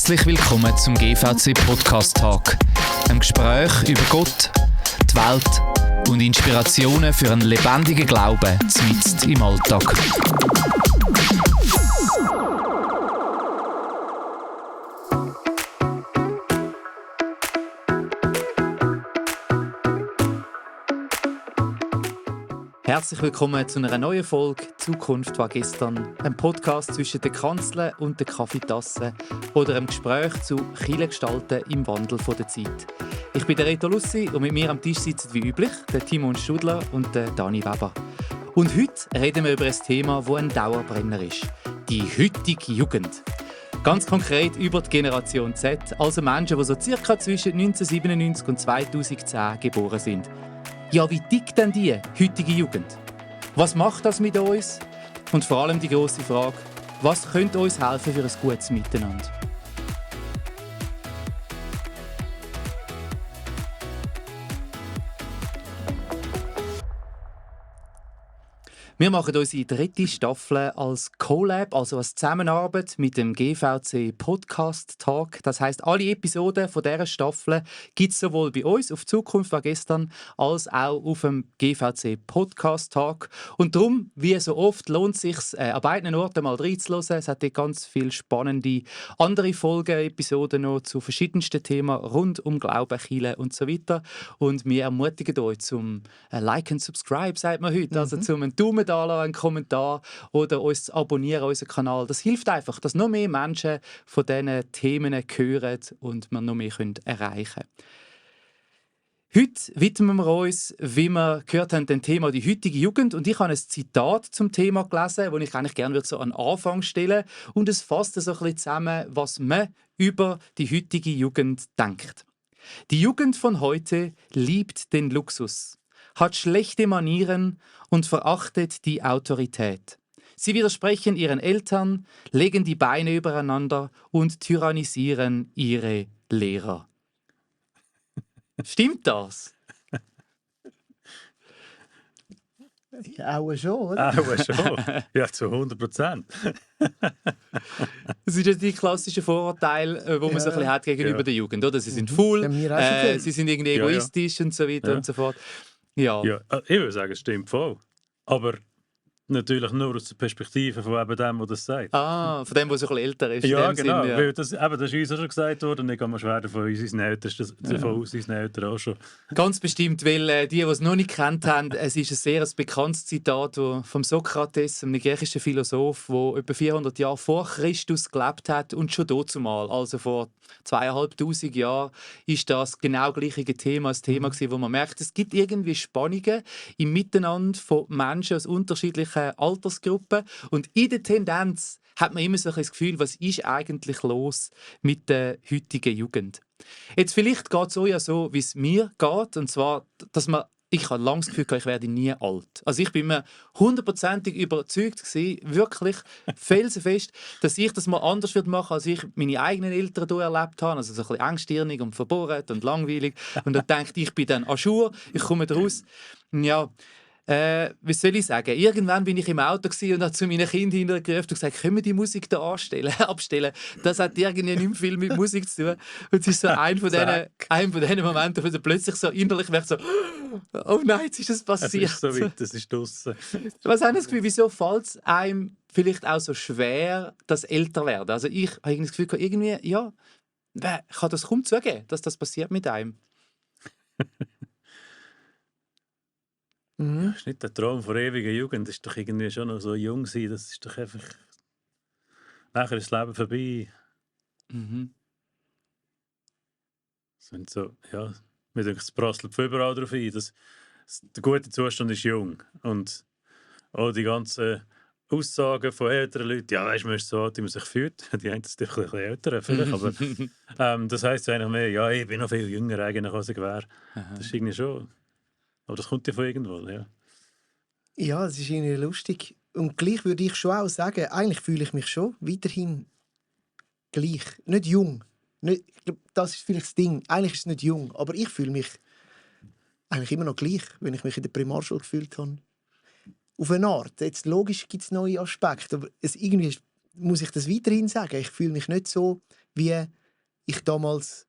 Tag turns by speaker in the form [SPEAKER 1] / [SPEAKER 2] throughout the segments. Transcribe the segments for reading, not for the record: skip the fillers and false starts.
[SPEAKER 1] Herzlich willkommen zum GVC Podcast Talk, einem Gespräch über Gott, die Welt und Inspirationen für einen lebendigen Glauben mitten im Alltag. Herzlich willkommen zu einer neuen Folge «Zukunft war gestern», einem Podcast zwischen der Kanzel und der Kaffeetasse oder einem Gespräch zu Kirchengestalten im Wandel der Zeit. Ich bin der Reto Lussi und mit mir am Tisch sitzen wie üblich der Timon Studler und der Dani Weber. Und heute reden wir über ein Thema, das ein Dauerbrenner ist: die heutige Jugend. Ganz konkret über die Generation Z, also Menschen, die so circa zwischen 1997 und 2010 geboren sind. Ja, wie tickt denn die heutige Jugend? Was macht das mit uns? Und vor allem die grosse Frage: Was könnte uns helfen für ein gutes Miteinander? Wir machen unsere dritte Staffel als Collab, also als Zusammenarbeit mit dem GVC Podcast Talk. Das heisst, alle Episoden von dieser Staffel gibt es sowohl bei uns auf «Zukunft war gestern» als auch auf dem GVC Podcast Talk. Und darum, wie so oft, lohnt es sich, an beiden Orten mal reinzuhören. Es hat dort ganz viele spannende andere Folgen, Episoden noch zu verschiedensten Themen rund um Glauben, Kirche und so weiter. Und wir ermutigen euch zum Like and Subscribe, sagt man heute, also zum einen Daumen da lassen, einen Kommentar oder uns zu abonnieren, unseren Kanal. Das hilft einfach, dass noch mehr Menschen von diesen Themen hören und wir noch mehr erreichen können. Heute widmen wir uns, wie wir gehört haben, dem Thema die heutige Jugend. Und ich habe ein Zitat zum Thema gelesen, das ich eigentlich gerne so an den Anfang stellen würde. Und es fasst so ein bisschen zusammen, was man über die heutige Jugend denkt. Die Jugend von heute liebt den Luxus, hat schlechte Manieren und verachtet die Autorität. Sie widersprechen ihren Eltern, legen die Beine übereinander und tyrannisieren ihre Lehrer. Stimmt das?
[SPEAKER 2] Auch schon, oder?
[SPEAKER 3] Auch schon. Ja, zu 100%.
[SPEAKER 1] Das sind ja die klassischen Vorurteile, die man so ein bisschen hat gegenüber der Jugend. Oder? Sie sind faul, sie sind irgendwie egoistisch und so weiter und so fort. Ja.
[SPEAKER 3] Ich würde sagen, es stimmt voll. Aber natürlich nur aus der Perspektive von eben dem, der das sagt.
[SPEAKER 1] Von dem, der so ein bisschen älter ist.
[SPEAKER 3] Ja,
[SPEAKER 1] in dem
[SPEAKER 3] genau.
[SPEAKER 1] Sinn, ja.
[SPEAKER 3] Weil das ist uns auch schon gesagt worden. Ich gehe mal schwer davon aus, unseren Eltern auch schon.
[SPEAKER 1] Ganz bestimmt, weil die es noch nicht kennt haben, es ist ein sehr bekanntes Zitat vom Sokrates, einem griechischen Philosoph, der etwa 400 Jahre vor Christus gelebt hat und schon dazumal, also vor 2500 Jahren, ist das genau gleiche Thema, ein Thema gewesen, wo man merkt, es gibt irgendwie Spannungen im Miteinander von Menschen aus unterschiedlichen Altersgruppen und in der Tendenz hat man immer so ein das Gefühl, was ist eigentlich los mit der heutigen Jugend. Jetzt vielleicht geht es auch ja so, wie es mir geht, und zwar, dass ich habe lange das Gefühl, ich werde nie alt. Also ich bin mir 100% überzeugt gewesen, wirklich felsenfest, dass ich das mal anders machen würde, als ich meine eigenen Eltern hier erlebt habe. Also so ein bisschen engstirnig und verbohrt und langweilig. Und dann denke ich bin dann à jour, ich komme daraus. Ja, wie soll ich sagen? Irgendwann bin ich im Auto und habe zu meinen Kindern hintergerufen und gesagt, können wir die Musik da abstellen? Das hat irgendwie nicht viel mit Musik zu tun. Und es ist so ein von diesen Momenten, wo du plötzlich so innerlich merkst, so, oh nein, jetzt ist das passiert.
[SPEAKER 3] Es ist so weit, es ist draussen.
[SPEAKER 1] Was haben das Gefühl, wieso fällt es einem vielleicht auch so schwer, das älter werden? Also ich habe irgendwie das Gefühl, irgendwie, ja, wer kann das kaum zugeben, dass das passiert mit einem?
[SPEAKER 3] Das ist nicht der Traum von ewiger Jugend. Das ist doch irgendwie schon noch so jung sein. Das ist doch einfach... Nachher ist das Leben vorbei. Sind so, ja, mir denke, es prasselt von überall darauf ein. Der gute Zustand ist jung. Und auch die ganzen Aussagen von älteren Leuten, ja, weißt du, man ist so alt, wie man sich fühlt. Die einen sind ein bisschen älter, vielleicht, aber das heisst eigentlich mehr, ja, ich bin noch viel jünger eigentlich, als ich wäre. Das ist irgendwie schon... Aber das kommt ja von irgendwo, ja.
[SPEAKER 2] Ja, das ist irgendwie lustig. Und gleich würde ich schon auch sagen, eigentlich fühle ich mich schon weiterhin gleich. Nicht jung. Nicht, ich glaube, das ist vielleicht das Ding. Eigentlich ist es nicht jung, aber ich fühle mich eigentlich immer noch gleich, wenn ich mich in der Primarschule gefühlt habe. Auf eine Art. Jetzt logisch gibt es neue Aspekte, aber irgendwie muss ich das weiterhin sagen. Ich fühle mich nicht so, wie ich damals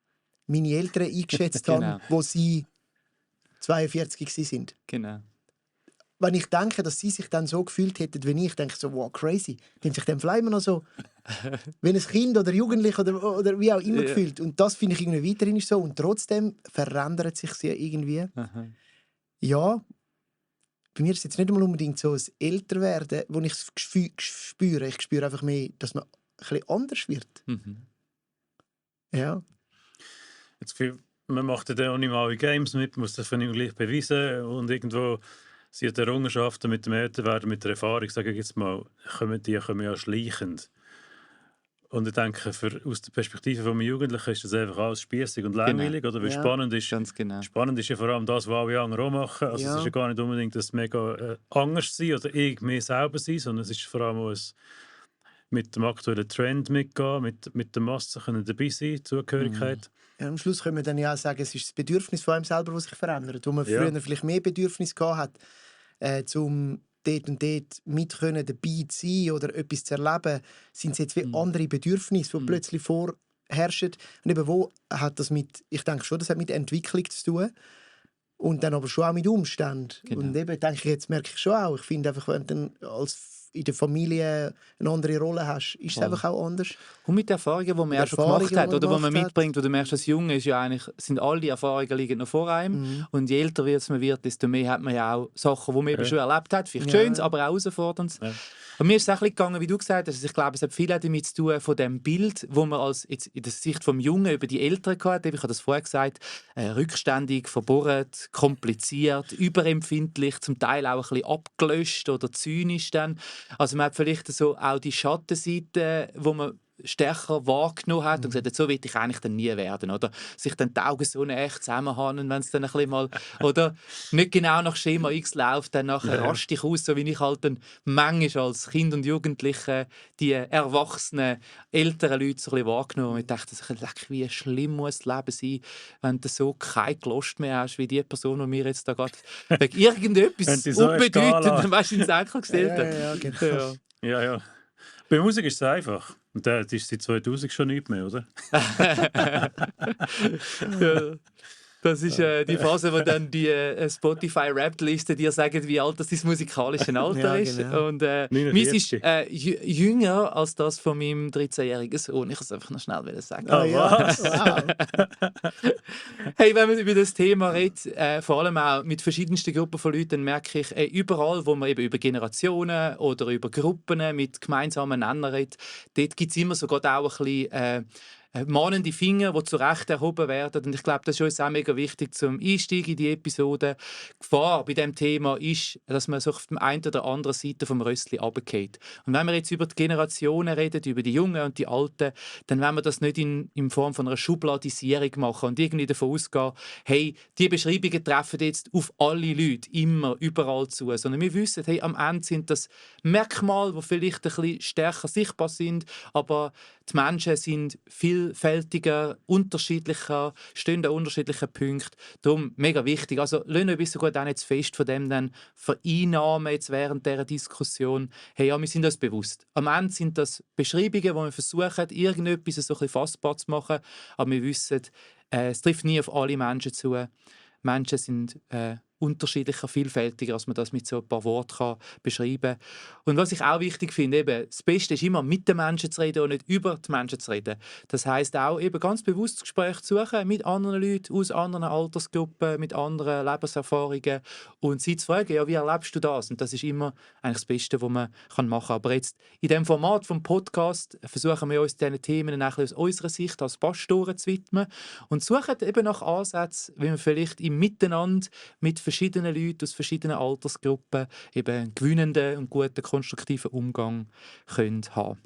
[SPEAKER 2] meine Eltern eingeschätzt
[SPEAKER 1] Genau.
[SPEAKER 2] habe, wo sie 42 sind.
[SPEAKER 1] Genau.
[SPEAKER 2] Wenn ich denke, dass sie sich dann so gefühlt hätten wie ich, denke ich so, wow, crazy. Die haben sich dann vielleicht immer noch so wie ein Kind oder Jugendlich oder wie auch immer
[SPEAKER 1] Ja.
[SPEAKER 2] gefühlt. Und das finde ich irgendwie weiterhin so. Und trotzdem verändert sich sie irgendwie.
[SPEAKER 1] Aha.
[SPEAKER 2] Ja, bei mir ist es jetzt nicht einmal unbedingt so ein Älterwerden, wo ich es spüre. Ich spüre einfach mehr, dass man ein bisschen anders wird.
[SPEAKER 1] Mhm.
[SPEAKER 2] Ja.
[SPEAKER 3] Jetzt, man macht ja dann auch nicht mal in Games mit, muss das von ihm gleich beweisen und irgendwo sind die Errungenschaften mit dem Älterwerden, mit der Erfahrung, sage ich jetzt mal, kommen ja schleichend. Und ich denke, aus der Perspektive von einem Jugendlichen ist das einfach alles spießig und langweilig. Oder? Weil
[SPEAKER 2] Ja.
[SPEAKER 3] spannend ist
[SPEAKER 1] Ganz
[SPEAKER 3] ja vor allem das, was alle anderen auch machen. Also
[SPEAKER 2] Ja.
[SPEAKER 3] es ist ja gar nicht unbedingt das mega anders sein oder irgendwie selber sein, sondern es ist vor allem auch mit dem aktuellen Trend mitgehen, mit der Masse können dabei sein, Zugehörigkeit.
[SPEAKER 2] Ja, am Schluss können wir dann ja auch sagen, es ist das Bedürfnis von einem selber, das sich verändert. Wo man
[SPEAKER 3] Ja.
[SPEAKER 2] früher vielleicht mehr Bedürfnis gehabt hat, um dort und dort mit dabei zu sein oder etwas zu erleben, sind es jetzt wie andere Bedürfnisse, die plötzlich vorherrschen. Und eben wo hat das mit, ich denke schon, das hat mit Entwicklung zu tun. Und dann aber schon auch mit Umständen.
[SPEAKER 1] Genau.
[SPEAKER 2] Und eben, denke ich, jetzt merke ich schon auch, ich finde einfach, wenn du dann in der Familie eine andere Rolle hast, ist es einfach auch anders.
[SPEAKER 1] Und mit den Erfahrungen, die man
[SPEAKER 2] Mit
[SPEAKER 1] ja schon
[SPEAKER 2] Erfahrungen,
[SPEAKER 1] gemacht hat,
[SPEAKER 2] die man
[SPEAKER 1] oder die man
[SPEAKER 2] gemacht hat.
[SPEAKER 1] mitbringt, wo du merkst, als Junge ist ja eigentlich, sind alle Erfahrungen liegen noch vor einem. Und je älter man wird, desto mehr hat man ja auch Sachen, die man eben schon erlebt hat. Vielleicht
[SPEAKER 2] Ja.
[SPEAKER 1] Schönes, aber auch Herausforderndes.
[SPEAKER 3] Ja.
[SPEAKER 1] Und mir ist es auch ein bisschen gegangen, wie du gesagt hast. Ich glaube, es hat viel damit zu tun von dem Bild, wo man als jetzt in der Sicht vom Jungen über die Eltern hatte. Ich habe das vorher gesagt, rückständig, verbohrt, kompliziert, überempfindlich, zum Teil auch ein bisschen abgelöscht oder zynisch dann. Also man hat vielleicht so auch die Schattenseite, wo man stärker wahrgenommen hat und gesagt hat, so will ich eigentlich dann nie werden. Oder sich dann die Augen so echt zusammenhaben, wenn es dann ein bisschen mal oder nicht genau nach Schema X läuft, dann nachher raste ich aus, so wie ich halt dann manchmal als Kind und Jugendliche die erwachsenen, älteren Leute so ein bisschen wahrgenommen und ich dachte, leck, wie schlimm muss das Leben sein, wenn du so keine Lust mehr hast, wie die Person, die mir jetzt da gerade wegen irgendetwas
[SPEAKER 3] Wenn die so eine Skala-
[SPEAKER 1] unbedeutend weißt, ins Enkel gestellt hat.
[SPEAKER 2] Ja, genau.
[SPEAKER 1] Ja.
[SPEAKER 3] Ja. Bei Musik ist es einfach. Und das ist seit 2000 schon nicht mehr, oder?
[SPEAKER 1] Ja. Das ist die Phase, wo dann die Spotify-Rap-Liste dir sagt, wie alt das dein musikalische Alter
[SPEAKER 2] Ja,
[SPEAKER 1] ist.
[SPEAKER 2] genau.
[SPEAKER 1] Und
[SPEAKER 3] 49.
[SPEAKER 1] meins ist jünger als das von meinem 13-jährigen Sohn. Ich kann es einfach noch schnell sagen.
[SPEAKER 2] Ah, ja.
[SPEAKER 3] was?
[SPEAKER 2] Wow.
[SPEAKER 1] Hey, wenn man über das Thema redet, vor allem auch mit verschiedensten Gruppen von Leuten, dann merke ich, überall, wo man eben über Generationen oder über Gruppen mit gemeinsamen Nennern redet, dort gibt es immer so gerade auch ein bisschen mahnende Finger, die zu Recht erhoben werden. Und ich glaube, das ist uns auch mega wichtig zum Einstieg in die Episode. Die Gefahr bei diesem Thema ist, dass man so auf der einen oder anderen Seite vom Rössli runterfällt. Und wenn wir jetzt über die Generationen reden, über die Jungen und die Alten, dann wollen wir das nicht in Form von einer Schubladisierung machen und irgendwie davon ausgehen, hey, die Beschreibungen treffen jetzt auf alle Leute, immer, überall zu. Sondern wir wissen, hey, am Ende sind das Merkmale, die vielleicht ein bisschen stärker sichtbar sind, aber die Menschen sind vielfältiger, unterschiedlicher, stehen an unterschiedlichen Punkten. Darum mega wichtig. Also lassen wir so gut auch nicht zu fest von dem dann vereinnahmen jetzt während dieser Diskussion. Hey, ja, wir sind uns bewusst. Am Ende sind das Beschreibungen, wo wir versuchen, irgendetwas so ein bisschen fassbar zu machen. Aber wir wissen, es trifft nie auf alle Menschen zu. Menschen sind unterschiedlicher, vielfältiger, als man das mit so ein paar Worten beschreiben kann. Und was ich auch wichtig finde, eben, das Beste ist immer, mit den Menschen zu reden und nicht über die Menschen zu reden. Das heisst auch, eben ganz bewusst das Gespräch zu suchen mit anderen Leuten aus anderen Altersgruppen, mit anderen Lebenserfahrungen und sie zu fragen, ja, wie erlebst du das? Und das ist immer eigentlich das Beste, was man machen kann. Aber jetzt in dem Format vom Podcast versuchen wir uns diesen Themen ein bisschen aus unserer Sicht als Pastoren zu widmen und suchen eben nach Ansätzen, wie man vielleicht im Miteinander mit verschiedenen Leuten aus verschiedenen Altersgruppen eben einen gewinnenden und guten, konstruktiven Umgang können haben.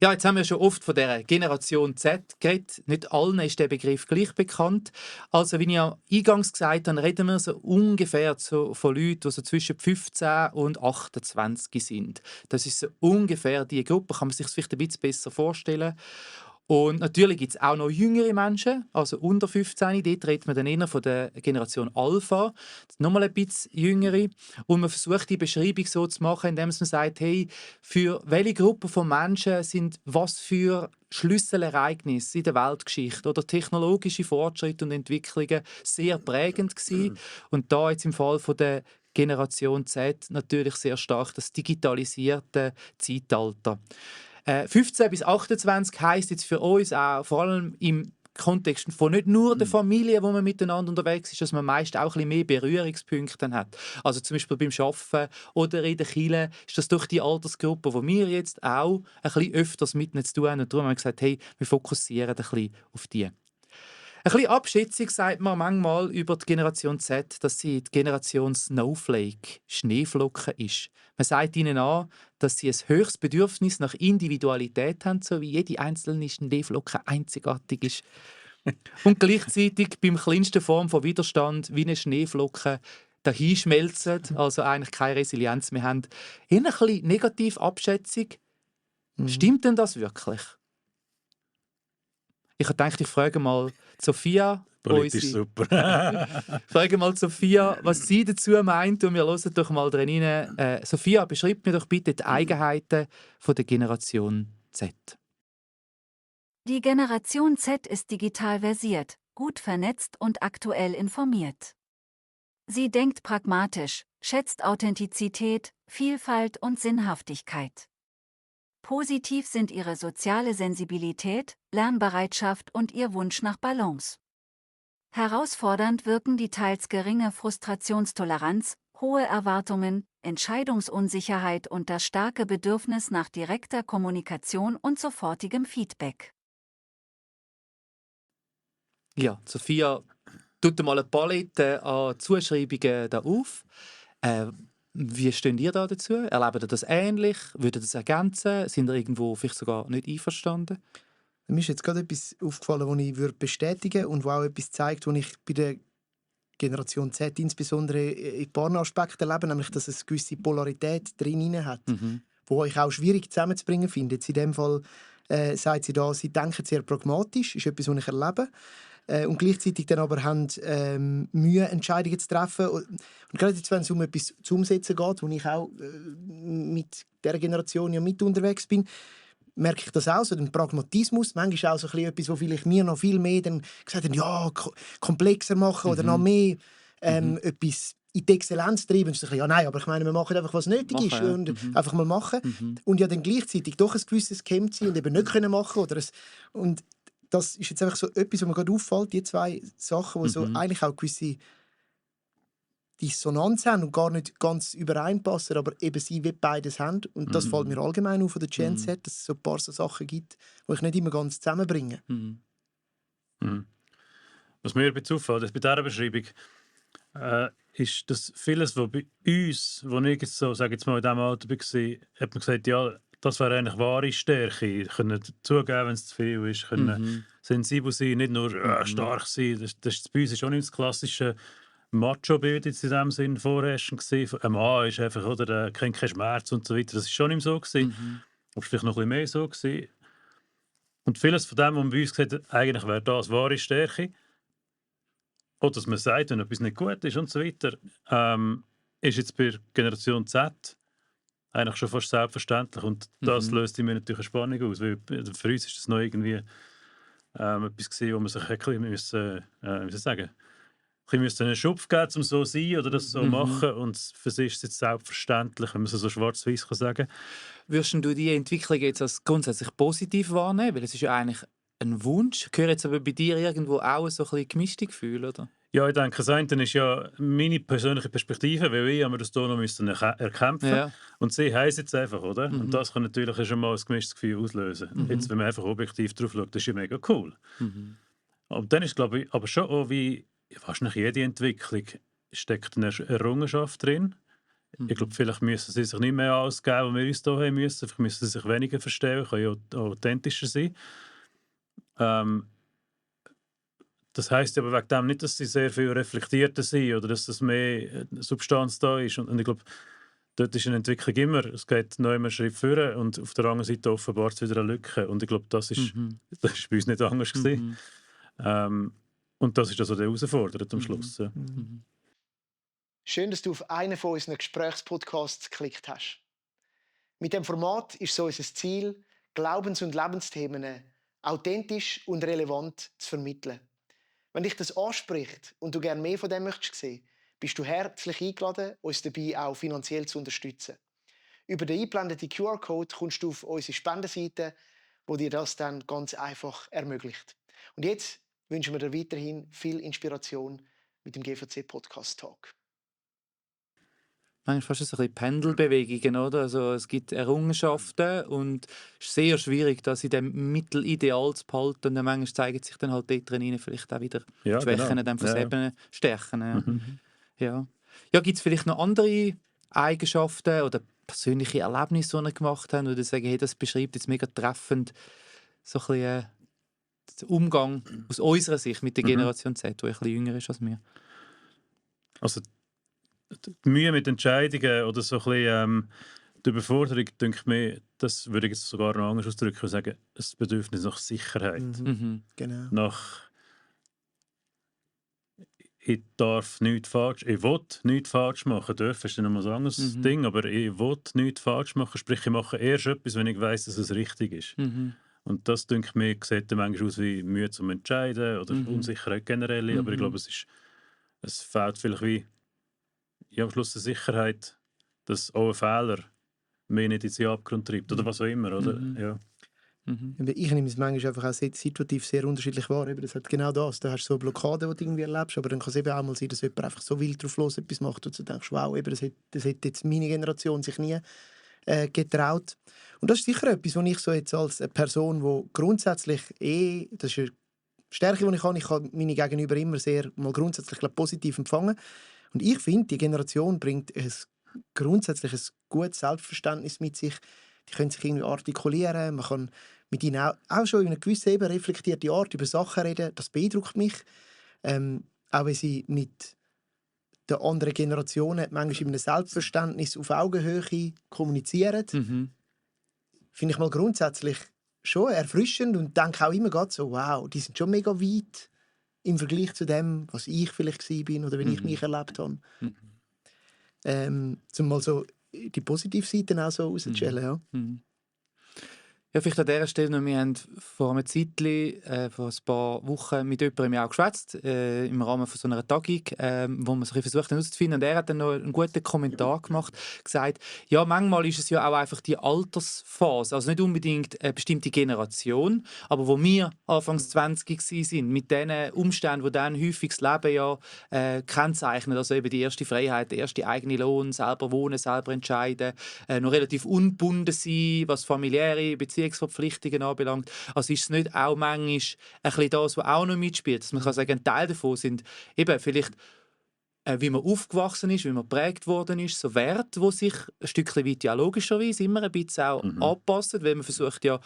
[SPEAKER 1] Ja, jetzt haben wir schon oft von der Generation Z geredet. Nicht allen ist der Begriff gleich bekannt. Also, wie ich ja eingangs gesagt habe, reden wir so ungefähr so von Leuten, die so zwischen 15 und 28 sind. Das ist so ungefähr die Gruppe, kann man sich vielleicht ein bisschen besser vorstellen. Und natürlich gibt es auch noch jüngere Menschen, also unter 15. Dort redet man dann eher von der Generation Alpha, nochmal ein bisschen jüngere. Und man versucht die Beschreibung so zu machen, indem man sagt, hey, für welche Gruppe von Menschen sind was für Schlüsselereignisse in der Weltgeschichte oder technologische Fortschritte und Entwicklungen sehr prägend gewesen. Und da jetzt im Fall von der Generation Z natürlich sehr stark das digitalisierte Zeitalter. 15 bis 28 heisst jetzt für uns auch, vor allem im Kontext von nicht nur der Familie, wo man miteinander unterwegs ist, dass man meist auch ein bisschen mehr Berührungspunkte hat. Also zum Beispiel beim Arbeiten oder in der Kirche ist das durch die Altersgruppe, wo wir jetzt auch ein bisschen öfters miteinander zu tun haben. Und darum haben wir gesagt, hey, wir fokussieren ein bisschen auf die. Ein bisschen Abschätzung sagt man manchmal über die Generation Z, dass sie die Generation Snowflake, Schneeflocken ist. Man sagt ihnen an, dass sie ein höchstes Bedürfnis nach Individualität haben, so wie jede einzelne Schneeflocke einzigartig ist. Und gleichzeitig beim kleinsten Form von Widerstand, wie eine Schneeflocke, dahinschmelzen, also eigentlich keine Resilienz mehr haben. Eher ein bisschen negative Abschätzung. Stimmt denn das wirklich? Ich dachte, ich frage mal Sophia.
[SPEAKER 3] Politisch super.
[SPEAKER 1] Frage mal Sophia, was sie dazu meint, und wir hören doch mal drin rein. Sophia, beschreib mir doch bitte die Eigenheiten von der Generation Z.
[SPEAKER 4] Die Generation Z ist digital versiert, gut vernetzt und aktuell informiert. Sie denkt pragmatisch, schätzt Authentizität, Vielfalt und Sinnhaftigkeit. Positiv sind ihre soziale Sensibilität, Lernbereitschaft und ihr Wunsch nach Balance. Herausfordernd wirken die teils geringe Frustrationstoleranz, hohe Erwartungen, Entscheidungsunsicherheit und das starke Bedürfnis nach direkter Kommunikation und sofortigem Feedback.
[SPEAKER 1] Ja, Sophia tut mal eine Palette an Zuschreibungen da auf. Wie stehen ihr da dazu? Erlebt ihr das ähnlich? Würdet ihr das ergänzen? Sind ihr irgendwo vielleicht sogar nicht einverstanden?
[SPEAKER 2] Mir ist jetzt gerade etwas aufgefallen, das ich bestätigen würde und was auch etwas zeigt, was ich bei der Generation Z insbesondere in ein paar Aspekten erlebe, nämlich, dass es eine gewisse Polarität drin hat, wo ich auch schwierig zusammenzubringen finde. Jetzt in dem Fall sagt sie da, sie denken sehr pragmatisch, ist etwas, was ich erlebe. Und gleichzeitig dann aber haben Mühe, Entscheidungen zu treffen. Und gerade jetzt, wenn es um etwas zu umsetzen geht, wo ich auch mit dieser Generation ja mit unterwegs bin, merke ich das auch, so den Pragmatismus. Manchmal auch so etwas, wo vielleicht mir noch viel mehr dann gesagt haben, ja, komplexer machen oder noch mehr etwas in die Exzellenz treiben. Und so ja, nein, aber ich meine, wir machen einfach, was nötig ist und einfach mal machen. Und ja dann gleichzeitig doch ein gewisses Camp sein und eben nicht können machen oder und das ist jetzt einfach so etwas, was mir gerade auffällt, die zwei Sachen, die so eigentlich auch gewisse Dissonanz haben und gar nicht ganz übereinpassen, aber eben sie wie beides haben. Und das fällt mir allgemein auf von der Gen Z, dass es so ein paar so Sachen gibt, die ich nicht immer ganz zusammenbringe.
[SPEAKER 3] Was mir bei Zufall, bei dieser Beschreibung, ist, dass vieles, was bei uns, wo ich jetzt so, sage jetzt mal in diesem Alter war, hat man gesagt, ja, das wäre eigentlich wahre Stärke. Können zugeben, wenn es zu viel ist, können sensibel sein, nicht nur stark sein. Das bei uns ist auch nicht das klassische Macho-Bild in diesem Sinn vorherrschend gewesen. Ein Mann ist einfach, oder, der kennt keinen Schmerz und so weiter. Das war schon nicht so gewesen. Aber vielleicht noch ein bisschen mehr so gewesen. Und vieles von dem, was man bei uns gesagt hat, eigentlich wäre das wahre Stärke. Oder dass man sagt, wenn etwas nicht gut ist und so weiter, ist jetzt bei Generation Z eigentlich schon fast selbstverständlich. Und das löst in mir natürlich eine Spannung aus. Weil für uns ist das noch irgendwie etwas gewesen, wo man sich ein bisschen müssen, wie soll ich sagen, ein bisschen einen Schubf geben, um so zu sein oder das so machen. Und für sie ist es jetzt selbstverständlich, wenn man es so schwarz-weiß sagen kann.
[SPEAKER 1] Würdest du die Entwicklung jetzt als grundsätzlich positiv wahrnehmen? Weil es ist ja eigentlich ein Wunsch. Gehört jetzt aber bei dir irgendwo auch so ein bisschen gemischte Gefühle, oder?
[SPEAKER 3] Ja, ich denke, das eine ist ja meine persönliche Perspektive, weil ich mir das hier noch erkämpfen.
[SPEAKER 1] Ja.
[SPEAKER 3] Und sie heisst jetzt einfach, oder? Und das kann natürlich schon mal ein gemischtes Gefühl auslösen. Jetzt, wenn man einfach objektiv drauf schaut, das ist ja mega cool. Und dann ist, glaube ich, aber schon auch wie wahrscheinlich jede Entwicklung steckt eine Errungenschaft drin. Ich glaube, vielleicht müssen sie sich nicht mehr ausgeben, was wir uns hier haben müssen. Vielleicht müssen sie sich weniger verstellen, können ja authentischer sein. Das heisst aber wegen dem nicht, dass sie sehr viel reflektierter sind oder dass das mehr Substanz da ist. Und ich glaube, dort ist eine Entwicklung immer, es geht noch immer einen Schritt vor und auf der anderen Seite offenbart es wieder eine Lücke. Und ich glaube, das ist bei uns nicht anders gewesen. Und das ist also der herausfordert am Schluss. Ja.
[SPEAKER 2] Schön, dass du auf einen von unseren Gesprächspodcasts geklickt hast. Mit dem Format ist so unser Ziel, Glaubens- und Lebensthemen authentisch und relevant zu vermitteln. Wenn dich das anspricht und du gerne mehr von dem möchtest sehen, bist du herzlich eingeladen, uns dabei auch finanziell zu unterstützen. Über den eingeblendeten QR-Code kommst du auf unsere Spendenseite, wo dir das dann ganz einfach ermöglicht. Und jetzt wünschen wir dir weiterhin viel Inspiration mit dem GVC Podcast Talk.
[SPEAKER 1] Manchmal fast so ein bisschen Pendelbewegungen, oder? Also es gibt Errungenschaften und es ist sehr schwierig, das in dem Mittelideal zu behalten. Und dann manchmal zeigen sich dann halt dort drin vielleicht auch wieder
[SPEAKER 3] Ja,
[SPEAKER 1] die Schwächen,
[SPEAKER 3] genau.
[SPEAKER 1] dann fürs Eben Stärken. Ja.
[SPEAKER 3] Mhm.
[SPEAKER 1] Ja, gibt es vielleicht noch andere Eigenschaften oder persönliche Erlebnisse, die ihr gemacht habt, oder sagen, hey, das beschreibt jetzt mega treffend so ein bisschen, den Umgang aus unserer Sicht mit der Generation Z, die ein bisschen jünger ist als wir?
[SPEAKER 3] Also die Mühe mit Entscheidungen oder so ein bisschen, die Überforderung, denke ich mir, das würde ich jetzt sogar noch anders ausdrücken und sagen, das Bedürfnis nach Sicherheit.
[SPEAKER 2] Genau.
[SPEAKER 3] Nach ich darf nichts falsch, ich will nichts falsch machen. Dürfen ist dann noch ein anderes Ding, aber ich will nichts falsch machen. Sprich, ich mache erst etwas, wenn ich weiss, dass es richtig ist. Und das, denke ich mir, sieht dann manchmal aus wie Mühe zum Entscheiden oder Unsicherheit generell. Aber ich glaube, es fehlt vielleicht wie am Schluss eine Sicherheit, dass auch ein Fehler mich nicht in den Abgrund treibt oder was auch immer. Oder? Ja.
[SPEAKER 2] Ich nehme es manchmal einfach auch situativ sehr unterschiedlich wahr. Das hat genau das. Da hast du so eine Blockade, die du irgendwie erlebst, aber dann kann es eben auch mal sein, dass jemand einfach so wild drauf los etwas macht und du denkst, wow, eben, das hätte jetzt meine Generation sich nie getraut. Und das ist sicher etwas, was ich so jetzt als eine Person, die grundsätzlich das ist eine Stärke, die ich kann meine Gegenüber immer sehr mal grundsätzlich positiv empfangen. Und ich finde, die Generation bringt grundsätzlich ein gutes Selbstverständnis mit sich. Die können sich irgendwie artikulieren, man kann mit ihnen auch schon in einer gewissen eben reflektierte Art über Sachen reden. Das beeindruckt mich. Auch wenn sie mit den anderen Generationen manchmal in einem Selbstverständnis auf Augenhöhe kommunizieren. Finde ich mal grundsätzlich schon erfrischend und denke auch immer gerade so, wow, die sind schon mega weit im Vergleich zu dem, was ich vielleicht war oder wenn ich mich erlebt habe. Um mal so die Positivseiten auch so rauszustellen. Ja.
[SPEAKER 1] Ja, vielleicht an dieser Stelle noch, wir haben vor einem Zeitchen, vor ein paar Wochen mit jemandem auch geschwätzt, im Rahmen von so einer Tagung, wo man sich versucht herauszufinden. Und er hat dann noch einen guten Kommentar gemacht, gesagt, ja, manchmal ist es ja auch einfach die Altersphase, also nicht unbedingt eine bestimmte Generation, aber wo wir Anfangs 20 waren, mit den Umständen, die dann häufig das Leben ja kennzeichnen, also eben die erste Freiheit, der erste eigene Lohn, selber wohnen, selber entscheiden, noch relativ ungebunden sein, was familiäre Beziehungsverpflichtungen anbelangt. Also ist es nicht auch manchmal ein bisschen das, was auch noch mitspielt, dass man kann sagen, ein Teil davon sind eben vielleicht wie man aufgewachsen ist, wie man geprägt worden ist, so Werte, die sich ein Stückchen weit ja logischerweise immer ein bisschen auch anpassen, weil man versucht ja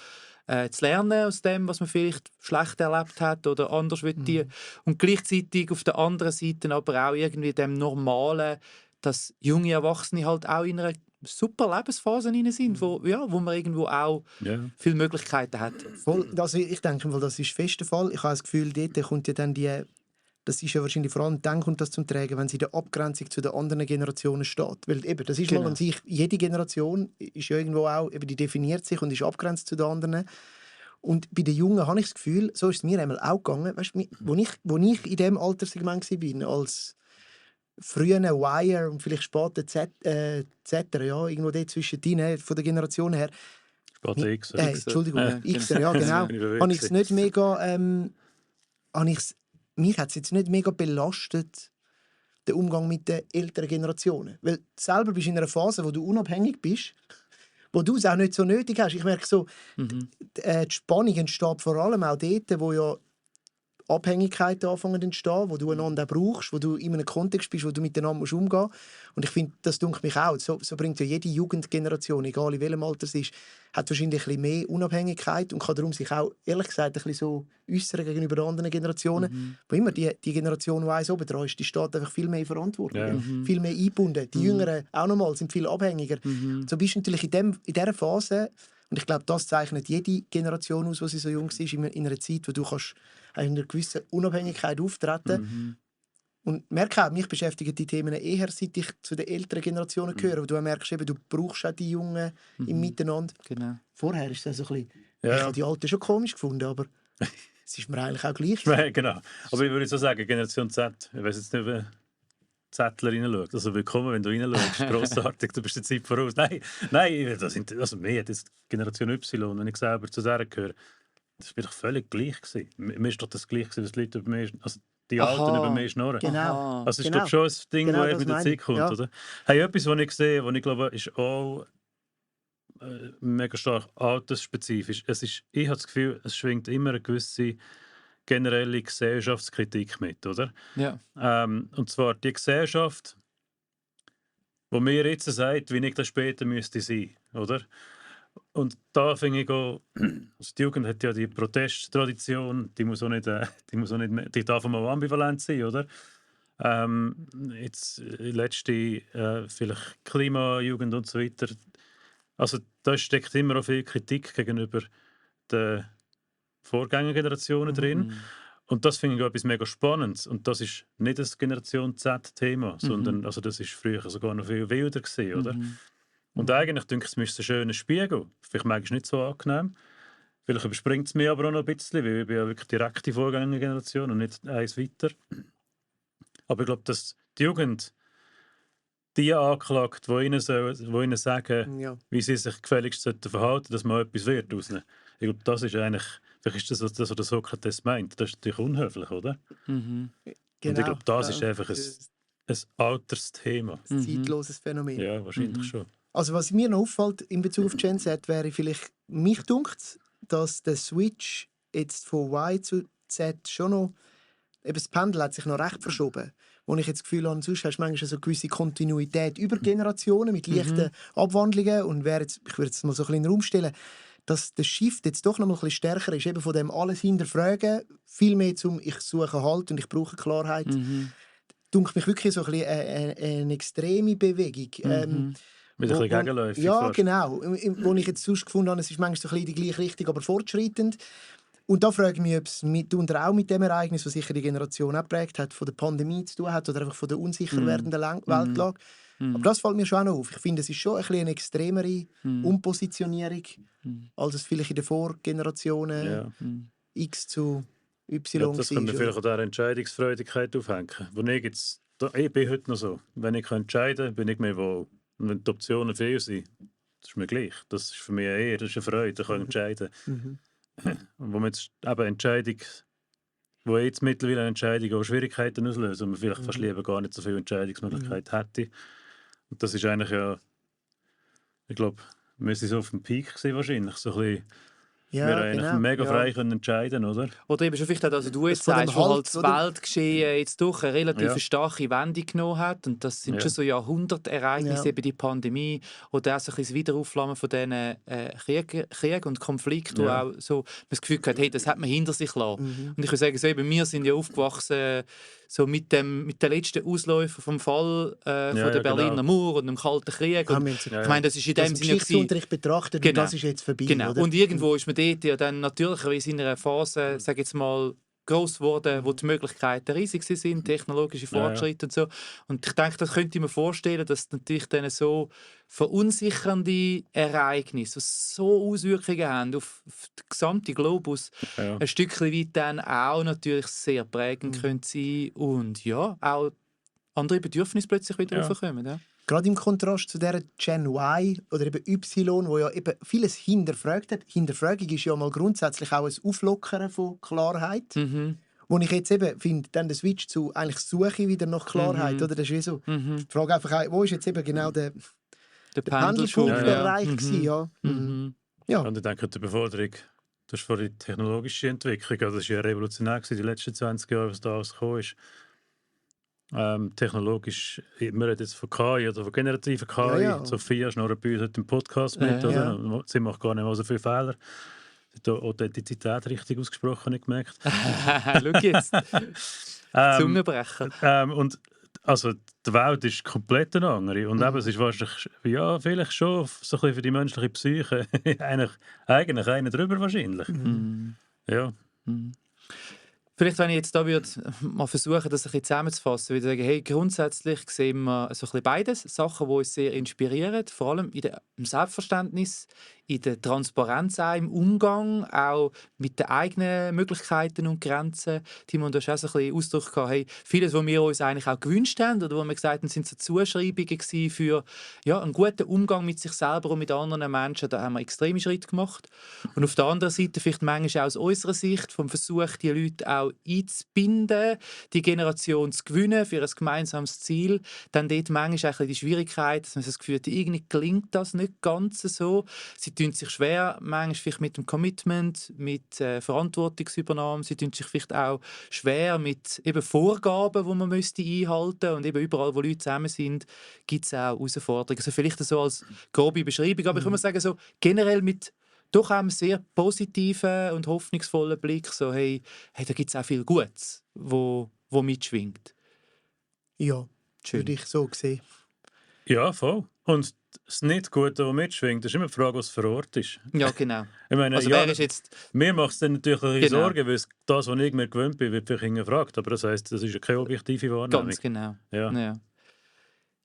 [SPEAKER 1] zu lernen aus dem, was man vielleicht schlecht erlebt hat oder anders will. Und gleichzeitig auf der anderen Seite aber auch irgendwie dem Normalen, dass junge Erwachsene halt auch in einer super Lebensphase sind, wo man irgendwo auch viele Möglichkeiten hat.
[SPEAKER 2] Voll, also ich denke, das ist fest der Fall. Ich habe das Gefühl, dort kommt ja dann das ist ja wahrscheinlich vor allem dann kommt das zum Tragen, wenn sie in der Abgrenzung zu den anderen Generationen steht. Weil eben, das ist mal an sich, jede Generation ist ja irgendwo auch, eben, die definiert sich und ist abgrenzt zu den anderen. Und bei den Jungen habe ich das Gefühl, so ist es mir einmal auch gegangen, weißt, wo ich in diesem Alterssegment war, als früher Wire und vielleicht später Z, ja, irgendwo dort zwischen denen, von der Generation her.
[SPEAKER 3] Später Xer.
[SPEAKER 2] Entschuldigung, Xer, ja genau. Habe ich es nicht mega... mich hat es jetzt nicht mega belastet, der Umgang mit den älteren Generationen. Weil selber bist du in einer Phase, wo du unabhängig bist, wo du es auch nicht so nötig hast. Ich merke so, die Spannung entsteht vor allem auch dort, wo ja Abhängigkeiten anfangen zu entstehen, wo du einander auch brauchst, wo du in einem Kontext bist, wo du miteinander umgehen musst. Und ich finde, das dunkelt mich auch. So bringt ja jede Jugendgeneration, egal in welchem Alter es ist, hat wahrscheinlich ein bisschen mehr Unabhängigkeit und kann darum sich auch, ehrlich gesagt, ein bisschen so äußern gegenüber den anderen Generationen. Wo immer die Generation, die eins oben dran ist, die steht einfach viel mehr in Verantwortung,
[SPEAKER 3] Ja.
[SPEAKER 2] viel mehr eingebunden. Die Jüngeren auch nochmal sind viel abhängiger. So bist du natürlich in dieser Phase, und ich glaube, das zeichnet jede Generation aus, die sie so jung ist, in einer Zeit, wo du kannst in einer gewissen Unabhängigkeit auftreten. Und merke auch, mich beschäftigen die Themen eher, seit ich zu den älteren Generationen gehöre. Wo du merkst, eben, du brauchst auch die Jungen im Miteinander.
[SPEAKER 1] Genau.
[SPEAKER 2] Vorher ist es so ein bisschen...
[SPEAKER 3] Ja.
[SPEAKER 2] Ich habe die Alten schon komisch gefunden, aber es ist mir eigentlich auch gleich.
[SPEAKER 3] Genau. Aber ich würde so sagen, Generation Z, ich weiß jetzt nicht, wie Zettler reinschaut. Also willkommen, wenn du reinschaust. Grossartig, du bist der Zeit voraus. Nein, das sind, also mir hat jetzt Generation Y, wenn ich selber zu der gehöre, das war doch völlig gleich gewesen. Mir ist doch das gleich gewesen, was die Leute über mich, also die Alten über mich schnurren.
[SPEAKER 2] Genau.
[SPEAKER 3] Also es ist
[SPEAKER 2] Genau.
[SPEAKER 3] doch schon ein Ding,
[SPEAKER 2] Genau,
[SPEAKER 3] das
[SPEAKER 2] das
[SPEAKER 3] mit der
[SPEAKER 2] meine
[SPEAKER 3] Zeit
[SPEAKER 2] ich.
[SPEAKER 3] kommt,
[SPEAKER 2] Ja.
[SPEAKER 3] oder? Hey, etwas, was ich sehe, was ich glaube, ist auch mega stark altersspezifisch. Ich habe das Gefühl, es schwingt immer eine gewisse generelle Gesellschaftskritik mit, oder?
[SPEAKER 1] Ja.
[SPEAKER 3] Und zwar die Gesellschaft, wo mir jetzt sagt, wie ich das später müsste sein, oder? Und da finde ich auch, also die Jugend hat ja die Protesttradition, die muss auch nicht, die darf auch ambivalent sein, oder? Jetzt letzte vielleicht Klimajugend und so weiter. Also da steckt immer auch viel Kritik gegenüber den Vorgängergenerationen drin. Und das finde ich auch etwas mega Spannendes. Und das ist nicht das Generation Z-Thema, sondern also das ist früher sogar noch viel wilder gewesen, oder? Und eigentlich denke ich, es ist ein schöner Spiegel. Vielleicht mag ich es nicht so angenehm. Vielleicht überspringt es mich aber auch noch ein bisschen, weil ich bin ja wirklich direkt die Vorgängergeneration und nicht eins weiter. Aber ich glaube, dass die Jugend die anklagt, die ihnen sagen,
[SPEAKER 2] Ja.
[SPEAKER 3] wie sie sich gefälligst verhalten sollten, dass man etwas wird aus ihnen. Ich glaube, das ist eigentlich, vielleicht ist das, was der Sokrates meint. Das ist natürlich unhöflich, oder?
[SPEAKER 1] Mhm.
[SPEAKER 3] Und ich glaube, das ist einfach ein Altersthema.
[SPEAKER 2] ein zeitloses Phänomen.
[SPEAKER 3] Ja, wahrscheinlich schon.
[SPEAKER 2] Also was mir noch auffällt in Bezug auf Gen Z, wäre vielleicht, mich dunkt, dass der Switch jetzt von Y zu Z schon noch, eben das Pendel hat sich noch recht verschoben. Wo ich jetzt das Gefühl habe, sonst hast du manchmal so eine gewisse Kontinuität über Generationen mit leichten Abwandlungen. Und ich würde jetzt mal so ein bisschen in den Raum stellen, dass der Shift jetzt doch noch mal ein bisschen stärker ist, eben von dem alles hinterfragen, viel mehr zum ich suche Halt und ich brauche Klarheit. Dunkt mich wirklich so ein bisschen eine extreme Bewegung.
[SPEAKER 3] Mit ein bisschen gegenläufig.
[SPEAKER 2] Ja,
[SPEAKER 3] fast.
[SPEAKER 2] genau. Wo ich jetzt sonst gefunden habe, es ist manchmal so ein bisschen die gleiche Richtung, aber fortschreitend. Und da frage ich mich, ob es mitunter auch mit dem Ereignis, das sicher die Generation auch geprägt hat, von der Pandemie zu tun hat oder einfach von der unsicher werdenden Weltlage. Aber das fällt mir schon auch noch auf. Ich finde, es ist schon ein bisschen eine extremere Umpositionierung, als es vielleicht in den Vorgenerationen
[SPEAKER 3] Ja.
[SPEAKER 2] X zu Y
[SPEAKER 3] Ja, das können wir
[SPEAKER 2] war.
[SPEAKER 3] vielleicht an dieser Entscheidungsfreudigkeit aufhängen. Ich bin heute noch so. Wenn ich entscheiden kann, bin ich mir wohl. Und wenn die Optionen viel sind, das ist mir gleich. Das ist für mich eher eine Freude, ich kann entscheiden. Und wo man jetzt eben Entscheidung, wo jetzt mittlerweile eine Entscheidung auch Schwierigkeiten auslöst und man vielleicht fast lieber gar nicht so viele Entscheidungsmöglichkeiten hätte. Und das ist eigentlich ja, ich glaube, wir sind so auf dem Peak gewesen wahrscheinlich. So ein bisschen,
[SPEAKER 2] Ja,
[SPEAKER 3] wir haben eigentlich
[SPEAKER 2] genau.
[SPEAKER 3] mega frei können entscheiden, oder?
[SPEAKER 1] Oder eben schon vielleicht auch, dass du jetzt
[SPEAKER 2] von dem
[SPEAKER 1] sagst, wo halt das
[SPEAKER 2] Halt, oder?
[SPEAKER 1] Weltgeschehen jetzt doch eine relativ
[SPEAKER 3] Ja.
[SPEAKER 1] starke Wendung genommen hat. Und das sind
[SPEAKER 3] Ja.
[SPEAKER 1] schon so Jahrhundertereignisse,
[SPEAKER 2] Ja.
[SPEAKER 1] eben die Pandemie oder auch so ein bisschen das Wiederaufflammen von diesen Kriegen und Konflikten, wo
[SPEAKER 3] Ja.
[SPEAKER 1] auch so man das Gefühl hat, hey, das hat man hinter sich gelassen. Und ich würde sagen, so eben, wir sind ja aufgewachsen so mit den letzten Ausläufern vom Fall von
[SPEAKER 3] ja,
[SPEAKER 1] der Berliner
[SPEAKER 3] genau.
[SPEAKER 1] Mauer und dem Kalten Krieg. Und, ich meine, das ist in
[SPEAKER 2] das
[SPEAKER 1] dem
[SPEAKER 2] im
[SPEAKER 1] Sinne
[SPEAKER 2] Geschichtsunterricht betrachtet
[SPEAKER 1] Genau.
[SPEAKER 2] und das ist jetzt vorbei.
[SPEAKER 1] Genau.
[SPEAKER 2] Oder?
[SPEAKER 1] Und irgendwo ist man dort ja dann natürlicherweise in einer Phase, sage jetzt mal, gross geworden, wo die Möglichkeiten riesig sind, technologische Fortschritte und so. Und ich denke, das könnte ich mir vorstellen, dass natürlich dann so verunsichernde Ereignisse, die so Auswirkungen haben auf den gesamten Globus,
[SPEAKER 3] Ja.
[SPEAKER 1] ein Stückchen weit dann auch natürlich sehr prägend können sein und ja, auch andere Bedürfnisse plötzlich wieder
[SPEAKER 3] Ja.
[SPEAKER 1] raufkommen. Ja.
[SPEAKER 2] Gerade im Kontrast zu dieser Gen Y oder eben Y, wo ja eben vieles hinterfragt hat. Hinterfragung ist ja mal grundsätzlich auch ein Auflockern von Klarheit. Wo ich jetzt eben finde, dann der Switch zu eigentlich Suche wieder nach Klarheit. Oder? Das ist wie so. Die Frage einfach, wo ist jetzt eben genau der
[SPEAKER 1] Der
[SPEAKER 2] Pendelpunkt
[SPEAKER 3] Ja, ja.
[SPEAKER 2] erreicht gewesen? Ja. Ja.
[SPEAKER 3] Und ich denke, die Überforderung Du hast vorhin die technologische Entwicklung, also das war ja revolutionär gewesen, die letzten 20 Jahre, was da alles gekommen ist. Technologisch, wir reden jetzt von KI oder von generativer
[SPEAKER 2] Ja,
[SPEAKER 3] KI.
[SPEAKER 2] ja.
[SPEAKER 3] Sophia schnurrt bei uns heute im Podcast mit,
[SPEAKER 1] Ja.
[SPEAKER 3] oder?
[SPEAKER 2] Ja.
[SPEAKER 3] Und sie macht gar nicht mal so viele Fehler. Sie hat die Authentizität richtig ausgesprochen, nicht gemerkt.
[SPEAKER 1] Schau jetzt,
[SPEAKER 3] Ähm,
[SPEAKER 1] Zungenbrecher.
[SPEAKER 3] und also die Welt ist komplett eine andere. Und eben, es ist wahrscheinlich, ja, vielleicht schon so ein bisschen für die menschliche Psyche eigentlich einer drüber wahrscheinlich.
[SPEAKER 1] Mhm.
[SPEAKER 3] Ja.
[SPEAKER 1] Mhm. Vielleicht, wenn ich jetzt da würde, mal versuchen, das ein bisschen zusammenzufassen, würde ich sagen, hey, grundsätzlich sehen wir so ein bisschen beides. Sachen, die uns sehr inspirieren, vor allem im Selbstverständnis, in der Transparenz auch, im Umgang, auch mit den eigenen Möglichkeiten und Grenzen. Timon, du hast auch so ein bisschen Ausdruck gehabt, hey, vieles, was wir uns eigentlich auch gewünscht haben oder wo wir gesagt haben, sind so Zuschreibungen gewesen für ja, einen guten Umgang mit sich selber und mit anderen Menschen. Da haben wir extreme Schritte gemacht. Und auf der anderen Seite vielleicht manchmal auch aus unserer Sicht vom Versuch, die Leute auch einzubinden, die Generation zu gewinnen für ein gemeinsames Ziel, dann dort manchmal auch ein bisschen die Schwierigkeit, dass man das Gefühl hat, irgendwie klingt das nicht ganz so. Sie tun sich schwer, manchmal vielleicht mit dem Commitment, mit Verantwortungsübernahme, sie tun sich vielleicht auch schwer mit eben Vorgaben, die man müsste einhalten und eben überall, wo Leute zusammen sind, gibt es auch Herausforderungen. Also vielleicht so als grobe Beschreibung, aber ich würde mal sagen, so generell mit doch auch einem sehr positiven und hoffnungsvollen Blick, so hey da gibt es auch viel Gutes, wo mitschwingt.
[SPEAKER 2] Ja,
[SPEAKER 1] Schön.
[SPEAKER 2] würde ich so sehen.
[SPEAKER 3] Ja, voll. Und das Nicht-Gute, das mitschwingt, ist immer die Frage, was vor Ort ist.
[SPEAKER 1] Ja, genau.
[SPEAKER 3] Ich meine,
[SPEAKER 1] Also
[SPEAKER 3] ja,
[SPEAKER 1] wer ist jetzt...
[SPEAKER 3] mir macht es dann natürlich ein bisschen
[SPEAKER 1] Genau.
[SPEAKER 3] Sorgen, weil das, was ich mir gewöhnt bin, wird vielleicht hinterfragt. Aber das heisst, das ist ja keine objektive Wahrnehmung.
[SPEAKER 1] Ganz genau.
[SPEAKER 3] Ja.
[SPEAKER 1] Ja.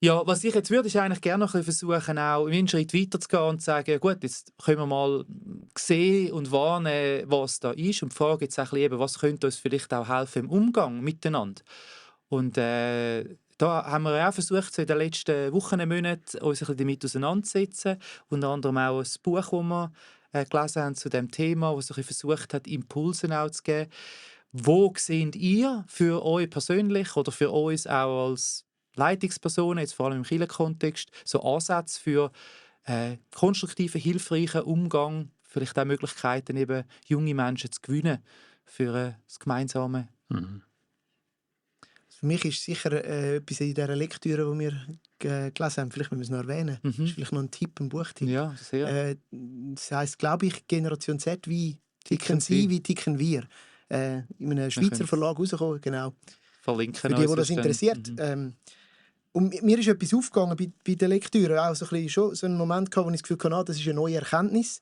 [SPEAKER 1] Ja, was ich jetzt würde, ist eigentlich gerne noch ein bisschen versuchen, auch einen Schritt weiter zu gehen und zu sagen, ja gut, jetzt können wir mal sehen und wahrnehmen, was da ist und die Frage jetzt auch ein bisschen eben, was könnte uns vielleicht auch helfen im Umgang miteinander. Und da haben wir auch versucht, so in den letzten Wochen und Monaten uns ein bisschen damit auseinanderzusetzen. Unter anderem auch ein Buch, das wir gelesen haben zu dem Thema, das so ein bisschen versucht hat, Impulse auch zu geben. Wo seht ihr für euch persönlich oder für uns auch als Leitungspersonen, jetzt vor allem im Kirchenkontext, so Ansätze für konstruktiven, hilfreichen Umgang, vielleicht auch Möglichkeiten, eben junge Menschen zu gewinnen für das gemeinsame.
[SPEAKER 3] Mhm.
[SPEAKER 2] Für mich ist sicher etwas in dieser Lektüre, die wir gelesen haben, vielleicht müssen wir es noch erwähnen. Das ist vielleicht noch ein Tipp, ein Buchtipp.
[SPEAKER 1] Ja, sehr.
[SPEAKER 2] Das heisst, glaube ich, Generation Z, wie
[SPEAKER 1] Ticken
[SPEAKER 2] ticken sie,
[SPEAKER 1] sie.
[SPEAKER 2] wie ticken wir. In einem Schweizer Verlag rausgekommen, genau.
[SPEAKER 1] Verlinken
[SPEAKER 2] Für die,
[SPEAKER 1] uns
[SPEAKER 2] das
[SPEAKER 1] dann.
[SPEAKER 2] interessiert.
[SPEAKER 1] Mhm.
[SPEAKER 2] Und mir ist etwas aufgegangen bei der Lektüre. Auch so ein bisschen, schon so einen Moment gehabt, wo ich das Gefühl hatte, das ist eine neue Erkenntnis.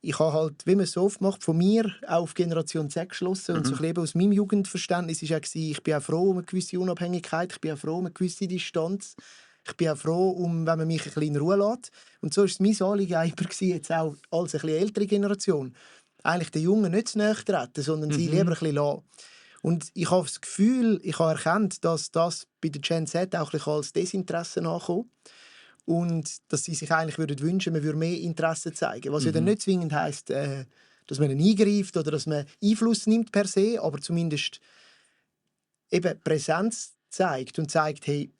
[SPEAKER 2] Ich habe halt, wie man es so oft macht, von mir auch auf Generation Z geschlossen. Und so ein bisschen aus meinem Jugendverständnis war auch, ich bin auch froh um eine gewisse Unabhängigkeit, ich bin auch froh um eine gewisse Distanz. Ich bin auch froh, wenn man mich ein bisschen in Ruhe lässt. Und so war es mein Anliegen jetzt auch als eine bisschen ältere Generation. Eigentlich den Jungen nicht zu nahe treten, sondern sie lieber ein bisschen lassen. Und ich habe das Gefühl, ich habe erkannt, dass das bei der Gen Z auch ein bisschen als Desinteresse ankommt. Und dass sie sich eigentlich wünschen, man würde mehr Interesse zeigen. Was ja dann nicht zwingend heisst, dass man eingreift oder dass man Einfluss nimmt per se, aber zumindest eben Präsenz zeigt und zeigt, hey,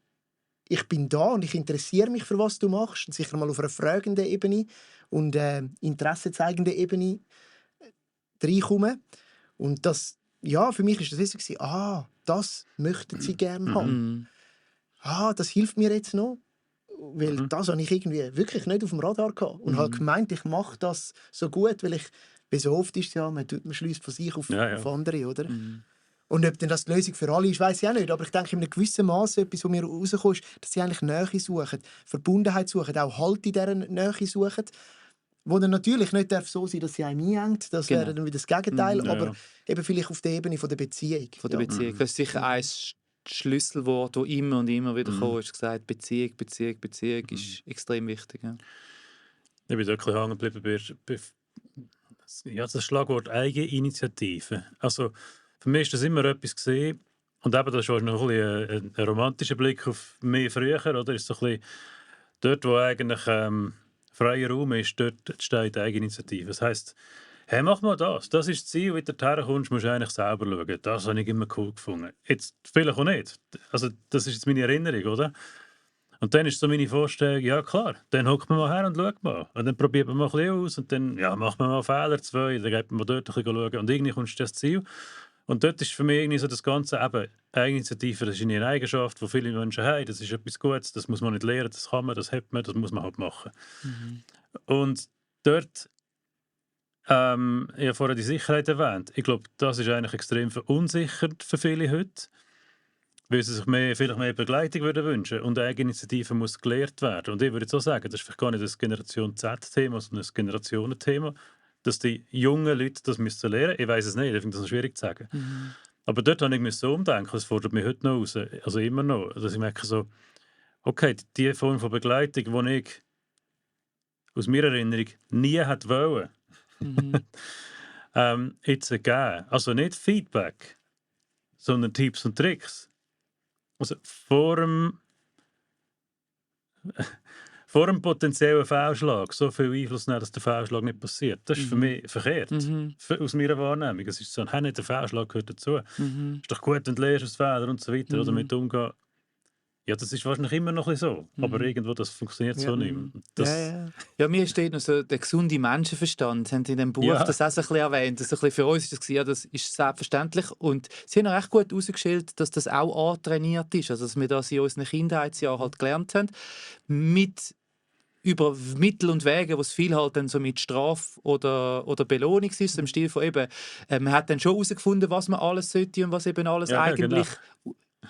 [SPEAKER 2] ich bin da und ich interessiere mich für was du machst. Und sicher mal auf einer fragenden Ebene und Interesse zeigenden Ebene reinkommen. Und das, ja, für mich ist das so, das möchten sie gerne haben. Das hilft mir jetzt noch. Weil das habe ich irgendwie wirklich nicht auf dem Radar gehabt. Und habe gemeint, ich mache das so gut, weil wie so oft ist es ja, man schließt von sich auf andere, oder? Und ob denn das die Lösung für alle ist, weiss ich auch nicht. Aber ich denke, in einem gewissen Maße, etwas, was mir rauskommt, ist, dass sie eigentlich Nähe suchen, Verbundenheit suchen, auch Halt in dieser Nähe suchen. Wo dann natürlich nicht so sein darf, dass sie einem einhängt. Das wäre dann wieder das Gegenteil. Aber eben vielleicht auf der Ebene der Beziehung.
[SPEAKER 1] Von der Beziehung. Das ist sicher ein Schlüsselwort, das immer und immer wieder kommt. Du hast gesagt, Beziehung ist extrem wichtig. Ja.
[SPEAKER 3] Ich bin wirklich hängen geblieben bei das Schlagwort Eigeninitiative. Also für mich war das immer etwas gesehen. Und eben, das ist noch ein romantischer Blick auf mich früher. Oder? Ist so ein bisschen dort, wo eigentlich freier Raum ist, dort steht Eigeninitiative. Das heisst, hey, mach mal das. Das ist das Ziel, wie du herkommst, musst du eigentlich selber schauen. Das habe ich immer cool gefunden. Jetzt vielleicht auch nicht. Also, das ist jetzt meine Erinnerung, oder? Und dann ist so meine Vorstellung, ja klar, dann hockt man mal her und schaut mal. Und dann probiert man mal ein bisschen aus und dann macht man mal Fehler, 2, dann geht man mal dort ein bisschen schauen und irgendwie kommst du das Ziel. Und dort ist für mich irgendwie so das Ganze eben, Eigeninitiative, das ist eine Eigenschaft, die viele Menschen haben, das ist etwas Gutes, das muss man nicht lernen, das kann man, das hat man, das muss man halt machen. Und dort, ich habe vorher die Sicherheit erwähnt, ich glaube, das ist eigentlich extrem verunsichert für viele heute, weil sie sich vielleicht mehr Begleitung würden wünschen und Eigeninitiative muss gelehrt werden. Und ich würde jetzt auch sagen, das ist vielleicht gar nicht das Generation Z-Thema, sondern ein Generationenthema, dass die jungen Leute das müssen lernen. Ich weiß es nicht, ich finde das schwierig zu sagen. Aber dort habe ich so umdenken, das fordert mich heute noch raus, also immer noch, dass ich merke so, okay, die Form von Begleitung, die ich aus meiner Erinnerung nie hätte wollen, jetzt geben. Also nicht Feedback, sondern Tipps und Tricks. Also vor dem potenziellen Fehlschlag so viel Einfluss nehmen, dass der Fehlschlag nicht passiert. Das ist für mich verkehrt. Aus meiner Wahrnehmung. Es ist so, nicht der Fehlschlag gehört dazu. Es ist doch gut, wenn du lernst aus Fehlern und so weiter, oder damit umgehen. Ja, das ist wahrscheinlich immer noch so. Aber irgendwo, das funktioniert so nicht mehr.
[SPEAKER 1] Ja, mir steht noch so der gesunde Menschenverstand. Haben Sie in dem Buch das auch so ein bisschen erwähnt. Das ein bisschen für uns ist das, ja, das ist selbstverständlich. Und Sie haben auch recht gut herausgestellt, dass das auch antrainiert ist. Also, dass wir das in unseren Kindheitsjahren halt gelernt haben. Über Mittel und Wege, was viel halt dann so mit Strafe oder Belohnung ist, im Stil von eben, man hat dann schon herausgefunden, was man alles sollte und was eben alles eigentlich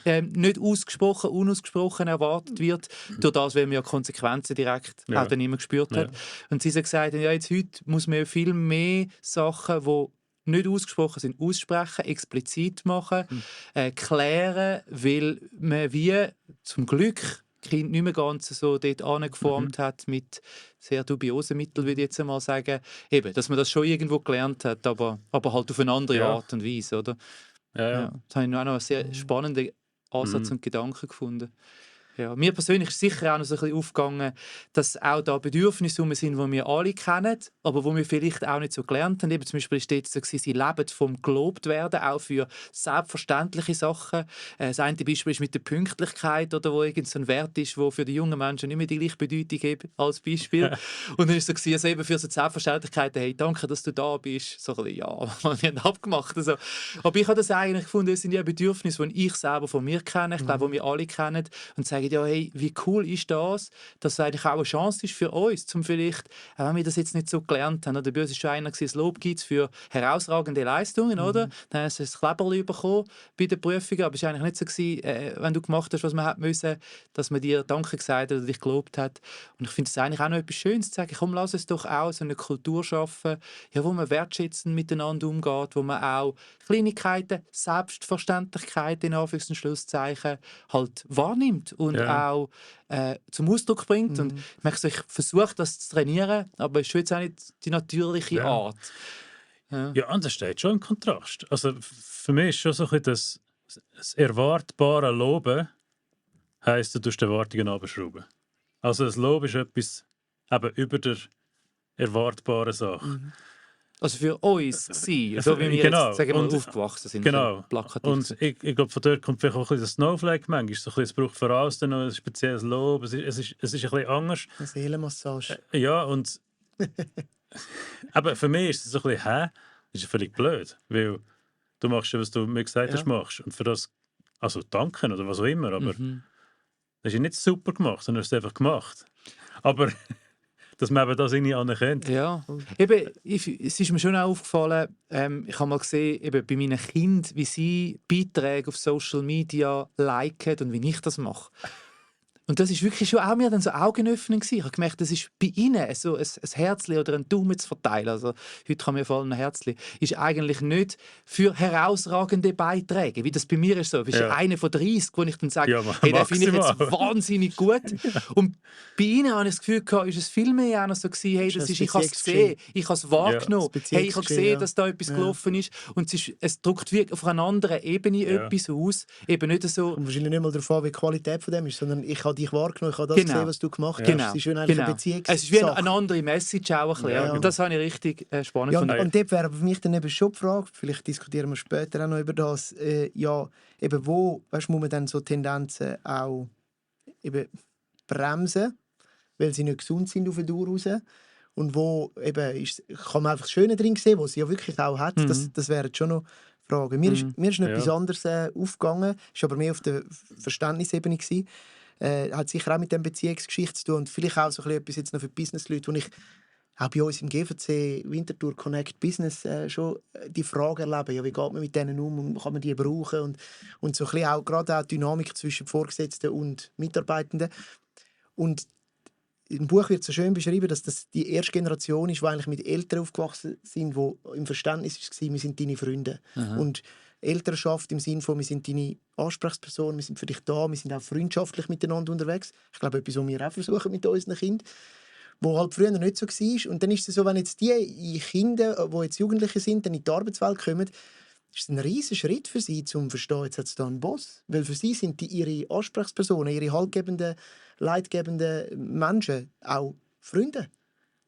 [SPEAKER 1] nicht ausgesprochen, unausgesprochen erwartet wird, durch das, weil man ja Konsequenzen direkt auch dann immer gespürt hat. Und sie haben gesagt, ja, jetzt heute muss man ja viel mehr Sachen, die nicht ausgesprochen sind, aussprechen, explizit machen, klären, weil man wie zum Glück Kind nicht mehr ganz so dort angeformt hat mit sehr dubiosen Mitteln, würde ich jetzt einmal sagen. Eben, dass man das schon irgendwo gelernt hat, aber halt auf eine andere Art und Weise, oder? Ja. Das habe ich auch noch einen sehr spannenden Ansatz und Gedanken gefunden. Ja, mir persönlich ist sicher auch noch so ein bisschen aufgegangen, dass auch da Bedürfnisse sind, die wir alle kennen, aber die wir vielleicht auch nicht so gelernt haben. Eben zum Beispiel steht es so, sie leben vom gelobt werden, auch für selbstverständliche Sachen. Das eine Beispiel ist mit der Pünktlichkeit, oder wo irgend so ein Wert ist, der für die jungen Menschen nicht mehr die gleiche Bedeutung hat, als Beispiel. Und dann ist es so, also eben für so Selbstverständlichkeiten, hey, danke, dass du da bist. So ein bisschen, ja, wir haben abgemacht. Also. Aber ich habe das eigentlich gefunden, das sind ja Bedürfnisse, die ich selber von mir kenne, ich glaube, die wir alle kennen, und sagen, ja, hey, wie cool ist das, dass es eigentlich auch eine Chance ist für uns, zum vielleicht, wenn wir das jetzt nicht so gelernt haben, oder bei uns war schon einer, das Lob gibt für herausragende Leistungen, oder? Dann hast du ein Kleberli bekommen bei den Prüfungen, aber es war eigentlich nicht so gewesen, wenn du gemacht hast, was man hätte müssen, dass man dir Danke gesagt hat oder dich gelobt hat. Und ich finde es eigentlich auch noch etwas Schönes zu sagen, komm, lass es doch auch so eine Kultur schaffen, ja, wo man wertschätzend miteinander umgeht, wo man auch Kleinigkeiten, Selbstverständlichkeiten in Anführungs- und Schlusszeichen halt wahrnimmt und auch zum Ausdruck bringt. Und ich versuche das zu trainieren, aber es ist schon jetzt auch nicht die natürliche Art.
[SPEAKER 3] Ja, und das steht schon im Kontrast. Also für mich ist schon so ein bisschen das erwartbare Loben heisst, du tust die Erwartungen abschrauben. Also das Lob ist etwas eben über der erwartbaren Sache.
[SPEAKER 1] Also für uns sein, so wie wir jetzt, sagen wir mal, aufgewachsen sind.
[SPEAKER 3] Genau. Und ich glaube, von dort kommt vielleicht auch ein bisschen das Snowflake manchmal. So ein bisschen, es braucht für alles dann noch ein spezielles Lob. Es ist ein bisschen anders.
[SPEAKER 2] Eine Seelenmassage.
[SPEAKER 3] Ja, und aber für mich ist es so ein bisschen, das ist ja völlig blöd. Weil du machst ja, was du mir gesagt hast, machst. Und für das, also danken oder was auch immer, aber das ist ja nicht super gemacht, sondern du hast es einfach gemacht. Aber dass man eben das irgendwie anerkennt.
[SPEAKER 1] Ja, eben, es ist mir schon auch aufgefallen, ich habe mal gesehen, eben bei meinen Kindern, wie sie Beiträge auf Social Media liken und wie ich das mache. Und das ist wirklich schon auch mir dann so Augenöffnung gewesen. Ich habe gemerkt, das ist bei ihnen so ein Herzli oder ein Daumen zu verteilen. Also, heute kann mir vor allem ein Herzli. Ist eigentlich nicht für herausragende Beiträge, wie das bei mir ist so. Du bist einer von 30, wo ich dann sage, hey, den finde ich jetzt wahnsinnig gut. Und bei ihnen habe ich das Gefühl gehabt, ist es viel mehr auch noch so gewesen, hey, das ist, ich habe es gesehen, ich habe es wahrgenommen, hey, ich habe gesehen, dass da etwas gelaufen ist. Und es drückt wirklich auf einer anderen Ebene etwas aus. Eben nicht so...
[SPEAKER 2] Und wahrscheinlich nicht mal darauf an, wie die Qualität von dem ist, sondern ich habe dich wahrgenommen, ich habe das gesehen, was du gemacht hast. Es ist schon eine Beziehungssache.
[SPEAKER 1] Es ist wie eine andere Message auch ein bisschen. Und das habe ich richtig spannend gefunden.
[SPEAKER 2] Und dort wäre für mich dann eben schon die Frage, vielleicht diskutieren wir später auch noch über das, eben wo, weißt, muss man dann so Tendenzen auch eben bremsen, weil sie nicht gesund sind auf der Dauer raus. Und wo eben kann man einfach das Schöne drin sehen, was sie ja wirklich auch hat. Das wären schon noch Fragen. Mir ist noch etwas anderes aufgegangen, ist aber mehr auf der Verständnisebene gewesen. Hat sicher auch mit der Beziehungsgeschichte zu tun und vielleicht auch so etwas jetzt noch für Businessleute, wo ich auch bei uns im GVC Winterthur Connect Business schon die Frage erlebe, ja, wie geht man mit denen um und kann man die brauchen und so ein bisschen auch gerade auch die Dynamik zwischen Vorgesetzten und Mitarbeitenden. Und im Buch wird so schön beschrieben, dass das die erste Generation ist, die eigentlich mit Eltern aufgewachsen sind, die im Verständnis war, wir sind deine Freunde.
[SPEAKER 1] Aha.
[SPEAKER 2] Und Elternschaft im Sinne von, wir sind deine Ansprechperson, wir sind für dich da, wir sind auch freundschaftlich miteinander unterwegs. Ich glaube, etwas, was wir auch versuchen mit unseren Kindern, wo halt früher nicht so war. Und dann ist es so, wenn jetzt die Kinder, die jetzt Jugendliche sind, dann in die Arbeitswelt kommen, ist es ein riesiger Schritt für sie, um zu verstehen, jetzt hat es da einen Boss. Weil für sie sind ihre Ansprechpersonen, ihre haltgebenden, leidgebenden Menschen auch Freunde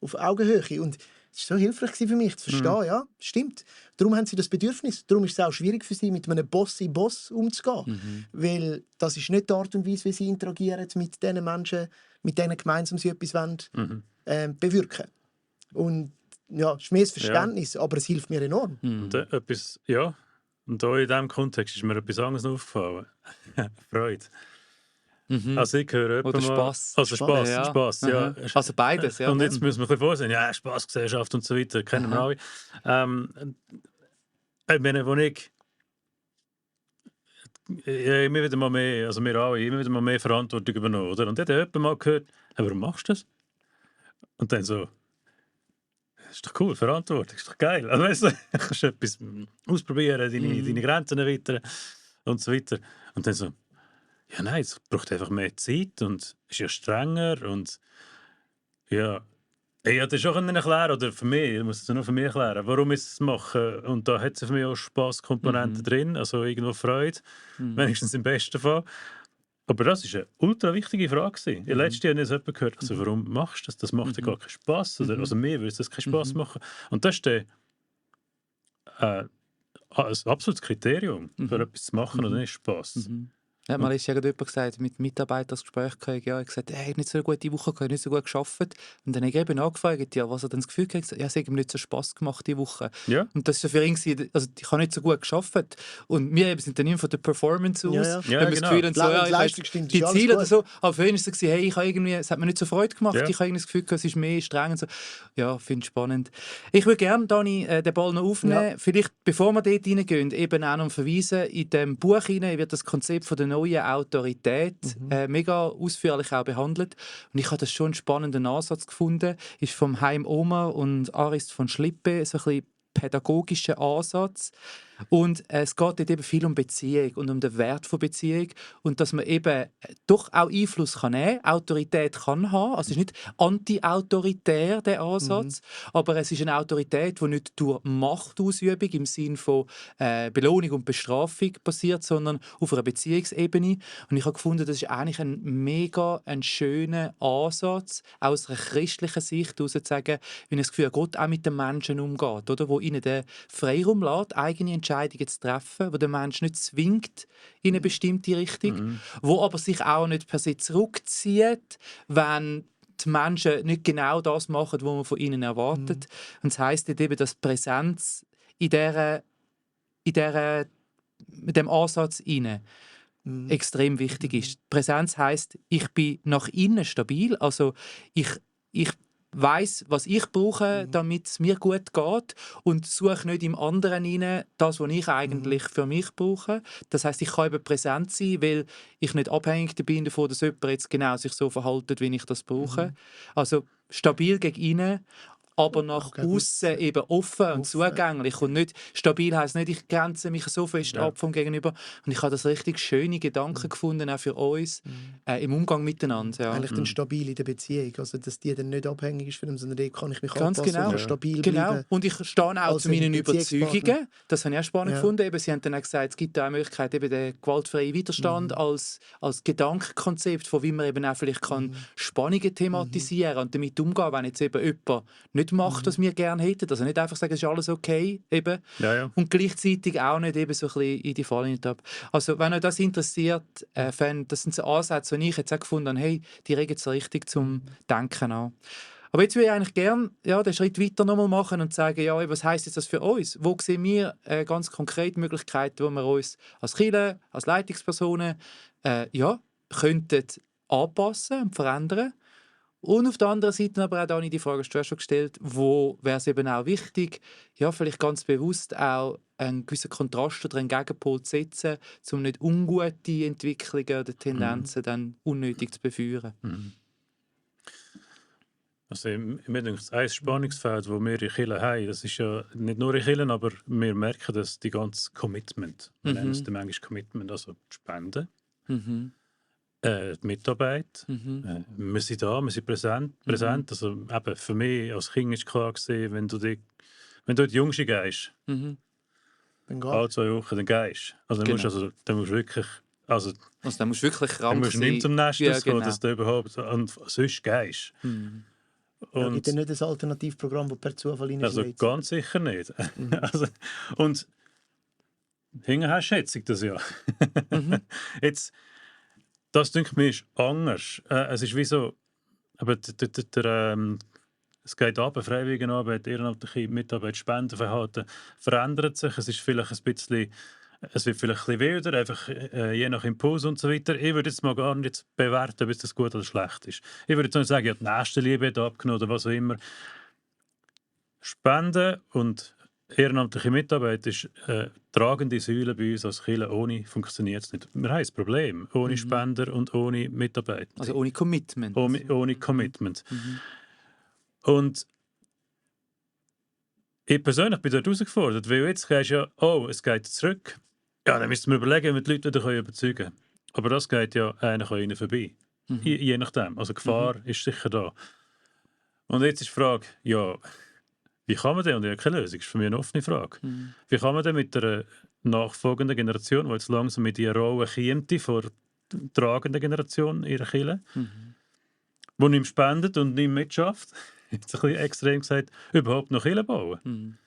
[SPEAKER 2] auf Augenhöhe. Und es war so hilfreich für mich zu verstehen, ja, stimmt. Darum haben sie das Bedürfnis. Darum ist es auch schwierig für sie, mit einem Boss umzugehen. Weil das ist nicht die Art und Weise, wie sie interagieren mit diesen Menschen, mit denen gemeinsam sie etwas wollen, bewirken. Und ja, es ist mehr das Verständnis, aber es hilft mir enorm.
[SPEAKER 3] Und etwas, ja, und auch in diesem Kontext ist mir etwas anderes aufgefallen. Freude. Also ich höre
[SPEAKER 1] Oder
[SPEAKER 3] mal,
[SPEAKER 1] Spass.
[SPEAKER 3] Also Spass, ja.
[SPEAKER 1] Also beides, ja.
[SPEAKER 3] Und jetzt müssen wir ein bisschen vorsehen, ja, Spassgesellschaft und so weiter, kennen wir alle. Ich meine, wo ich immer wieder mal mehr, also wir alle, immer wieder mal mehr Verantwortung übernommen, oder? Und dann hat jemand mal gehört, hey, warum machst du das? Und dann so, das ist doch cool, Verantwortung, ist doch geil. Also weißt du, kannst du etwas ausprobieren, deine Grenzen erweitern und so weiter. Und dann so, ja nein, es braucht einfach mehr Zeit und ist ja strenger und ja. Ich hätte das schon erklären oder für mich, ich muss es nur für mich erklären, warum ich es mache. Und da hat es für mich auch Spasskomponenten drin, also irgendwo Freude, wenigstens im besten Fall. Aber das war eine ultra wichtige Frage. Letztes Jahr habe ich jemanden gehört, also warum machst du das? Das macht ja gar keinen Spass. Oder, also mir würde das keinen Spass machen. Und das ist ein absolutes Kriterium, für etwas zu machen oder nicht Spass.
[SPEAKER 1] Ja, mal ist ja jemand gesagt, mit Mitarbeitern das Gespräch gehabt, ja, ich gesagt, ich habe nicht so eine gute Woche gehabt, nicht so gut gearbeitet. Und dann habe ich eben angefragt, ja, was er dann das Gefühl hatte, ja, es hat ihm nicht so Spass gemacht die Woche.
[SPEAKER 3] Ja.
[SPEAKER 1] Und das war für ihn, also ich habe nicht so gut gearbeitet. Und wir sind dann immer von der Performance aus, haben wir das Gefühl, und so, ja, ich habe die Ziele oder so. Aber für ihn war es so, hey, ich habe irgendwie, es hat mir nicht so Freude gemacht, ich habe irgendwie das Gefühl, es ist mehr streng und so. Ja, finde ich spannend. Ich würde gerne, Dani, den Ball noch aufnehmen. Vielleicht, bevor wir dort reingehen, eben auch noch verweisen, in dem Buch hinein wird das Konzept von der neuen Autorität mega ausführlich auch behandelt. Und ich habe das schon einen spannenden Ansatz gefunden. Ist vom Haim Omer und Arist von Schlippe so ein bisschen pädagogischer Ansatz. Und es geht dort eben viel um Beziehung und um den Wert von Beziehung und dass man eben doch auch Einfluss kann nehmen, Autorität kann haben. Also es ist nicht anti-autoritär, der Ansatz, aber es ist eine Autorität, die nicht durch Machtausübung im Sinne von Belohnung und Bestrafung passiert, sondern auf einer Beziehungsebene. Und ich habe gefunden, das ist eigentlich ein schöner Ansatz, aus einer christlichen Sicht heraus zu sagen, wenn ich das Gefühl habe, Gott auch mit den Menschen umgeht, oder? Wo ihnen den Freiraum lässt, eigene Entscheidungen zu treffen, wo der Mensch nicht zwingt in eine bestimmte Richtung, wo aber sich auch nicht per se zurückzieht, wenn die Menschen nicht genau das machen, was man von ihnen erwartet. Und das heisst eben, dass Präsenz mit dem Ansatz extrem wichtig ist. Präsenz heisst, ich bin nach innen stabil, also ich weiss, was ich brauche, damit es mir gut geht und suche nicht im anderen rein das, was ich eigentlich für mich brauche. Das heisst, ich kann eben präsent sein, weil ich nicht abhängig bin davon, dass jemand jetzt genau sich so verhält, wie ich das brauche. Also stabil gegen innen, aber nach außen eben offen und zugänglich. Und nicht, stabil heisst nicht, ich grenze mich so fest ab vom Gegenüber. Und ich habe das richtig schöne Gedanken gefunden, auch für uns, im Umgang miteinander. Ja.
[SPEAKER 2] Eigentlich dann stabil in der Beziehung, also dass die dann nicht abhängig ist von dem, sondern kann ich mich
[SPEAKER 1] ganz
[SPEAKER 2] anpassen und stabil bleiben.
[SPEAKER 1] Und ich stehe auch
[SPEAKER 2] als
[SPEAKER 1] zu meinen
[SPEAKER 2] Beziehungspartner.
[SPEAKER 1] Überzeugungen. Das habe ich auch spannend gefunden. Eben, Sie haben dann auch gesagt, es gibt auch eine Möglichkeit, eben den gewaltfreien Widerstand als Gedankenkonzept, von wie man eben auch vielleicht kann Spannungen thematisieren und damit umgehen, wenn jetzt eben jemand nicht nicht macht, was wir gerne hätten. Also nicht einfach sagen, es ist alles okay. Eben.
[SPEAKER 3] Ja.
[SPEAKER 1] Und gleichzeitig auch nicht eben so ein bisschen in die Falle hinab. Also wenn euch das interessiert, das sind so Ansätze, die ich jetzt auch gefunden habe, hey, die regen so richtig zum Denken an. Aber jetzt würde ich eigentlich gerne den Schritt weiter nochmal machen und sagen, ja, was heisst jetzt das für uns? Wo sehen wir ganz konkret Möglichkeiten, wo wir uns als Kirche, als Leitungspersonen könnten anpassen und verändern? Und auf der anderen Seite aber auch, Dani, die Frage hast du schon gestellt, wo wäre es eben auch wichtig, vielleicht ganz bewusst auch einen gewissen Kontrast oder einen Gegenpol zu setzen, um nicht ungute Entwicklungen oder Tendenzen dann unnötig zu befeuern.
[SPEAKER 3] Mhm. Also mir denke, das ein Spannungsfeld, das wir in Kirche haben, das ist ja nicht nur in Kirche, aber wir merken, dass die ganze Commitment, wir nennen es dann manchmal Commitment, also die Spenden, die Mitarbeit, wir sind da, wir sind präsent. Also eben für mich als Kind ist klar gewesen, wenn du in die Jungste gehst,
[SPEAKER 2] Dann
[SPEAKER 3] alle 2 Wochen, dann gehst. Also dann musst du wirklich, also
[SPEAKER 1] dann musst du wirklich
[SPEAKER 3] dann
[SPEAKER 1] krank
[SPEAKER 3] musst du nicht zum Nest kommen, dass du überhaupt sonst gehst.
[SPEAKER 2] Und gibt es nicht ein Alternativprogramm, das per Zufall
[SPEAKER 3] Also
[SPEAKER 2] reinschlägt?
[SPEAKER 3] ganz sicher nicht. Und hinterher schätze ich das ja. Jetzt, das denke ich mir ist anders. Es ist wie so, aber es geht ab, Freiwilligenarbeit, ehrenamtliche Mitarbeit, Spendenverhalten verändert sich. Es ist vielleicht ein bisschen, es wird vielleicht ein bisschen wilder, einfach je nach Impuls und so weiter. Ich würde jetzt mal gar nicht bewerten, ob das gut oder schlecht ist. Ich würde jetzt nicht sagen, ja, die Nächstenliebe hat abgenommen oder was auch immer. Spenden und ehrenamtliche Mitarbeit ist tragende Säule bei uns als Kirche. Ohne funktioniert es nicht. Wir haben ein Problem. Ohne Spender und ohne Mitarbeit.
[SPEAKER 1] Also ohne Commitment.
[SPEAKER 3] Ohne Commitment. Und ich persönlich bin dort herausgefordert, weil jetzt sagst du ja, es geht zurück. Ja, dann müssen wir überlegen, wie wir die Leute wieder überzeugen können. Aber das geht ja eigentlich an ihnen vorbei. Je nachdem. Also die Gefahr ist sicher da. Und jetzt ist die Frage, ja, wie kann man denn, und ich habe keine Lösung, das ist für mich eine offene Frage, wie kann man denn mit der nachfolgenden Generation, die jetzt langsam mit ihrer Rolle käme, vor der tragenden Generation ihrer Kirche, die nicht mehr spendet und nicht mehr mitschafft, jetzt ein bisschen extrem gesagt, überhaupt noch Kirche bauen?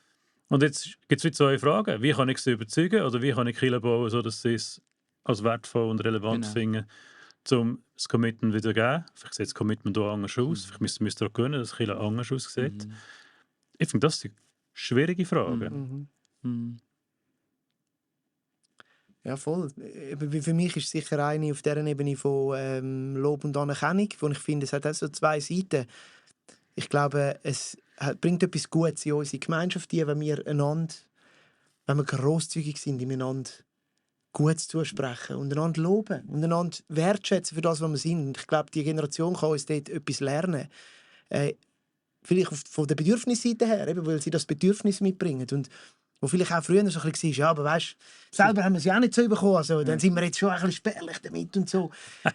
[SPEAKER 3] Und jetzt gibt es 2 Fragen. Wie kann ich sie überzeugen oder wie kann ich Kirche bauen, sodass sie es als wertvoll und relevant finden, um das Commitment wieder zu geben? Vielleicht sieht das Commitment auch anders aus. Vielleicht müsst ihr auch gewöhnen, dass Kirche anders aussieht. Ich finde, das sind schwierige Fragen.
[SPEAKER 2] Ja, voll. Für mich ist es sicher eine auf dieser Ebene von Lob und Anerkennung, wo ich finde, es hat auch so 2 Seiten. Ich glaube, es bringt etwas Gutes in unsere Gemeinschaft, wenn wir grosszügig sind, miteinander Gutes zusprechen und einander loben und einander wertschätzen für das, was wir sind. Und ich glaube, die Generation kann uns dort etwas lernen. Vielleicht von der Bedürfnisseite her, eben, weil sie das Bedürfnis mitbringen. Und wo vielleicht auch früher so ein bisschen war, ja, aber weißt, selber haben wir sie auch nicht so bekommen. Also, dann sind wir jetzt schon ein bisschen spärlich damit und so.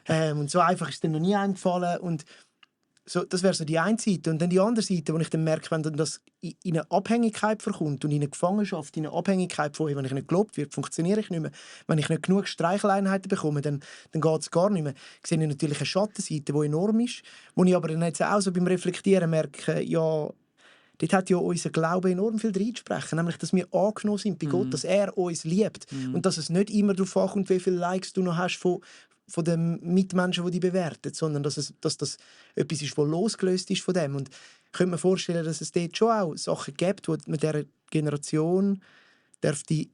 [SPEAKER 2] Und so einfach ist es dann noch nie eingefallen. Und so, das wäre so die eine Seite. Und dann die andere Seite, wo ich dann merke, wenn dann das in eine Abhängigkeit verkommt und in eine Gefangenschaft, in eine Abhängigkeit von, wenn ich nicht gelobt werde, funktioniere ich nicht mehr. Wenn ich nicht genug Streicheleinheiten bekomme, dann geht es gar nicht mehr. Ich sehe natürlich eine Schattenseite, die enorm ist, wo ich aber dann jetzt auch so beim Reflektieren merke, ja, dort hat ja unser Glaube enorm viel reinzusprechen, nämlich, dass wir angenommen sind bei Gott, dass er uns liebt und dass es nicht immer darauf ankommt, wie viele Likes du noch hast von den Mitmenschen, die dich bewerten, sondern dass das etwas ist, das losgelöst ist von dem. Und ich könnte mir vorstellen, dass es dort schon auch Sachen gibt, die man dieser Generation dürfte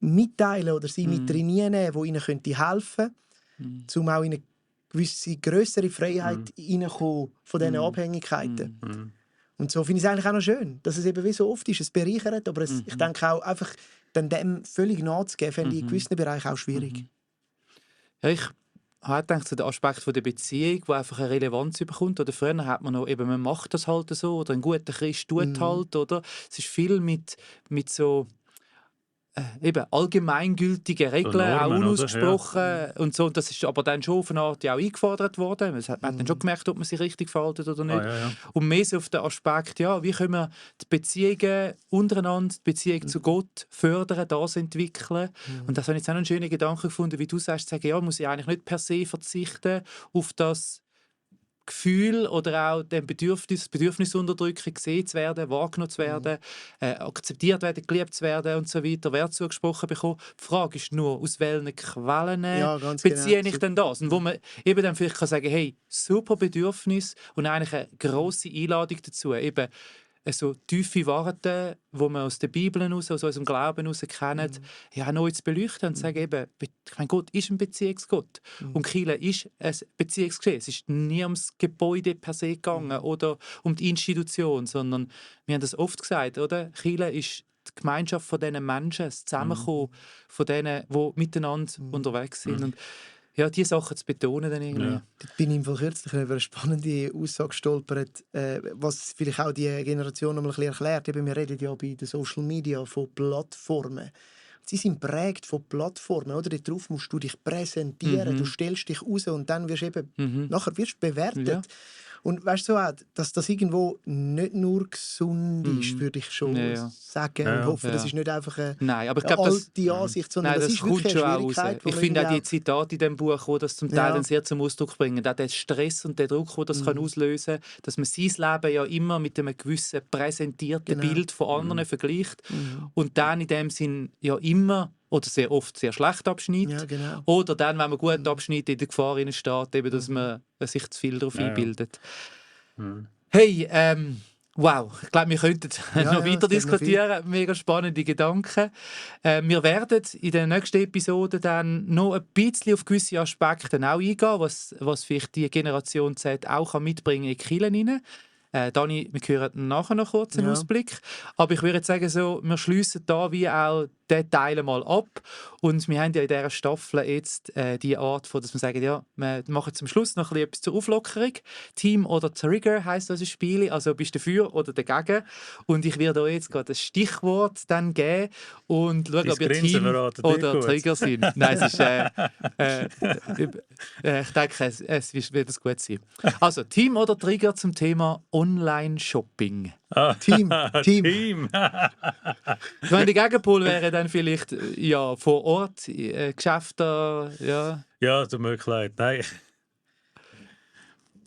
[SPEAKER 2] mitteilen oder sie mit reinnehmen, die ihnen helfen könnte, um auch in eine gewisse grössere Freiheit reinzukommen von diesen Abhängigkeiten. Und so finde ich es eigentlich auch noch schön, dass es eben wie so oft ist, es bereichert, aber ich denke auch einfach, dann dem völlig nachzugeben, finde ich in gewissen Bereichen auch schwierig.
[SPEAKER 1] Ja, ich habe gedacht, so der Aspekt von der Beziehung, der einfach eine Relevanz bekommt. Oder früher hat man noch, eben, man macht das halt so, oder ein guter Christ tut halt, oder? Es ist viel mit so eben allgemeingültige Regeln,
[SPEAKER 3] So Normen,
[SPEAKER 1] auch unausgesprochen.
[SPEAKER 3] Ja.
[SPEAKER 1] Und so. Und das ist aber dann schon auf eine Art ja auch eingefordert worden. Man hat dann schon gemerkt, ob man sich richtig verhaltet oder nicht.
[SPEAKER 3] Ja.
[SPEAKER 1] Und mehr so auf den Aspekt, ja, wie können wir die Beziehungen untereinander, die Beziehung zu Gott fördern, das entwickeln. Und das habe ich jetzt auch einen schönen Gedanken gefunden, wie du sagst, sagen, ja, muss ich eigentlich nicht per se verzichten auf das Gefühl oder auch dem Bedürfnisunterdrückung gesehen zu werden, wahrgenommen zu werden, akzeptiert werden, geliebt zu werden und so weiter, Wert zugesprochen bekommen. Die Frage ist nur, aus welchen Quellen
[SPEAKER 2] Ja, ganz
[SPEAKER 1] beziehe
[SPEAKER 2] genau.
[SPEAKER 1] ich denn das? Und wo man eben dann vielleicht kann sagen, hey, super Bedürfnis und eigentlich eine grosse Einladung dazu, eben so tiefe Wahrheiten, die wir aus der Bibel heraus, aus unserem Glauben heraus kennen, ja, neu zu beleuchten und zu sagen, eben, ich meine, Gott ist ein Beziehungsgott. Und Kirche ist ein Beziehungsgeschehen. Es ist nie ums Gebäude per se gegangen oder um die Institution, sondern wir haben das oft gesagt, oder? Kirche ist die Gemeinschaft von diesen Menschen, das Zusammenkommen von denen, die miteinander unterwegs sind. Und ja, diese Sachen zu betonen dann irgendwie.
[SPEAKER 3] Ja.
[SPEAKER 2] Da bin ich kürzlich über eine spannende Aussage gestolpert, was vielleicht auch die Generation noch mal ein bisschen erklärt. Eben, wir reden ja bei den Social Media von Plattformen. Sie sind prägt von Plattformen, oder? Darauf musst du dich präsentieren, du stellst dich raus und dann wirst du eben, nachher wirst du bewertet.
[SPEAKER 1] Ja.
[SPEAKER 2] Und weißt du auch, dass das irgendwo nicht nur gesund ist, würde ich schon sagen
[SPEAKER 3] Ja,
[SPEAKER 2] und
[SPEAKER 3] ja.
[SPEAKER 2] hoffe, das
[SPEAKER 1] Ja.
[SPEAKER 2] ist nicht einfach eine
[SPEAKER 1] Nein, aber ich glaube, das,
[SPEAKER 2] alte Ansicht, sondern
[SPEAKER 1] nein,
[SPEAKER 2] das
[SPEAKER 1] das
[SPEAKER 2] ist
[SPEAKER 1] kommt
[SPEAKER 2] wirklich
[SPEAKER 1] schon
[SPEAKER 2] eine
[SPEAKER 1] auch raus.
[SPEAKER 2] Schwierigkeit.
[SPEAKER 1] Ich finde auch die Zitate in diesem Buch, die das zum Teil
[SPEAKER 2] Ja.
[SPEAKER 1] dann sehr zum Ausdruck bringen, auch der Stress und der Druck, den das kann auslösen kann, dass man sein Leben ja immer mit einem gewissen präsentierten
[SPEAKER 2] Genau.
[SPEAKER 1] Bild von anderen vergleicht und dann in dem Sinn ja immer oder sehr oft sehr schlecht abschneidet.
[SPEAKER 2] Ja, genau.
[SPEAKER 1] Oder dann, wenn man gut abschneidet, in der Gefahr steht, eben, dass man sich zu viel darauf
[SPEAKER 3] Ja, ja.
[SPEAKER 1] einbildet.
[SPEAKER 3] Mhm.
[SPEAKER 1] Hey, wow, ich glaube, wir könnten
[SPEAKER 2] Ja,
[SPEAKER 1] noch
[SPEAKER 2] ja,
[SPEAKER 1] weiter
[SPEAKER 2] es gibt noch
[SPEAKER 1] diskutieren. Mega spannende Gedanken. Wir werden in der nächsten Episode dann noch ein bisschen auf gewisse Aspekte auch eingehen, was vielleicht die Generation Z auch mitbringen kann in die Kirche rein. Dani, wir hören nachher noch kurz einen
[SPEAKER 2] Ja.
[SPEAKER 1] Ausblick. Aber ich würde jetzt sagen, so, wir schliessen da wie auch den Teil mal ab. Und wir haben ja in dieser Staffel jetzt die Art von, dass wir sagen, ja, wir machen zum Schluss noch etwas zur Auflockerung. Team oder Trigger heisst das Spiel. Also bist du dafür oder dagegen? Und ich werde euch jetzt gerade ein Stichwort dann geben und schauen,
[SPEAKER 3] Dein
[SPEAKER 1] ob ihr
[SPEAKER 3] Grinsen
[SPEAKER 1] Team
[SPEAKER 3] verratet
[SPEAKER 1] oder
[SPEAKER 3] nicht gut.
[SPEAKER 1] Trigger sind. Nein, es ist, ich denke, es wird es gut sein. Also, Team oder Trigger zum Thema Online-Shopping.
[SPEAKER 2] Team.
[SPEAKER 3] Team.
[SPEAKER 1] Ich meine, der Gegenpol wäre dann vielleicht ja, vor Ort, Geschäfte, ja.
[SPEAKER 3] Ja, tut mir wirklich leid. Nein.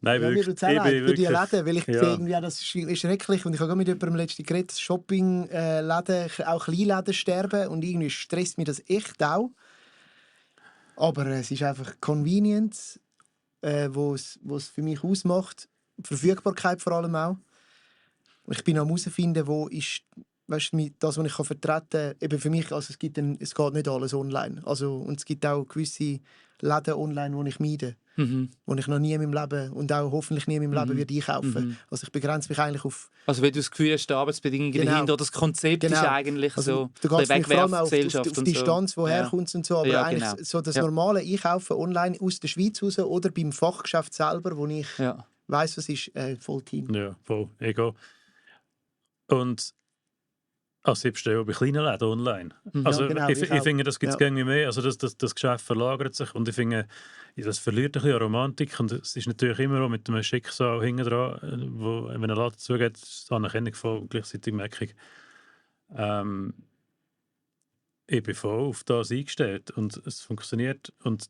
[SPEAKER 3] Nein,
[SPEAKER 2] Ja, mir
[SPEAKER 3] wirklich.
[SPEAKER 2] tut es auch leid für die Läden, weil ich
[SPEAKER 3] ja.
[SPEAKER 2] sehe, irgendwie, das ist schrecklich. Und ich habe gerade mit jemandem letztens geredet, Shopping-Läden, auch Kleinläden sterben. Und irgendwie stresst mich das echt auch. Aber es ist einfach Convenience, was es für mich ausmacht. Die Verfügbarkeit vor allem auch. Und ich bin am herausfinden, wo ist, weißt du, das, was ich vertreten kann. Eben für mich, also es geht nicht alles online. Also, und es gibt auch gewisse Läden online, die ich meide. Die ich noch nie in meinem Leben und auch hoffentlich nie in meinem Leben werde einkaufen. Also ich begrenze mich eigentlich auf...
[SPEAKER 1] Also wenn du das Gefühl hast, die Arbeitsbedingungen
[SPEAKER 2] Genau.
[SPEAKER 1] dahinter, oder das Konzept ist eigentlich
[SPEAKER 2] also,
[SPEAKER 1] so
[SPEAKER 2] da geht es mir vor allem auf die
[SPEAKER 1] und
[SPEAKER 2] Distanz,
[SPEAKER 1] so.
[SPEAKER 2] woher kommt und so. Aber
[SPEAKER 1] Ja,
[SPEAKER 2] eigentlich
[SPEAKER 1] genau.
[SPEAKER 2] so das
[SPEAKER 1] Ja.
[SPEAKER 2] normale Einkaufen online aus der Schweiz raus oder beim Fachgeschäft selber, wo ich
[SPEAKER 1] Ja.
[SPEAKER 2] weiss, was ist, voll Team.
[SPEAKER 3] Ja, voll. Ego. Und also ich bestelle auch bei kleinen Läden online. Also
[SPEAKER 2] Ja, genau,
[SPEAKER 3] ich
[SPEAKER 2] ich auch.
[SPEAKER 3] finde, das gibt es irgendwie mehr. Also das Geschäft verlagert sich und ich finde, das verliert ein bisschen an Romantik und es ist natürlich immer auch mit einem Schicksal hinten dran, wo, wenn ein Laden zugeht, ist es Anerkennung von gleichzeitig Merkung. Ich bin voll auf das eingestellt und es funktioniert und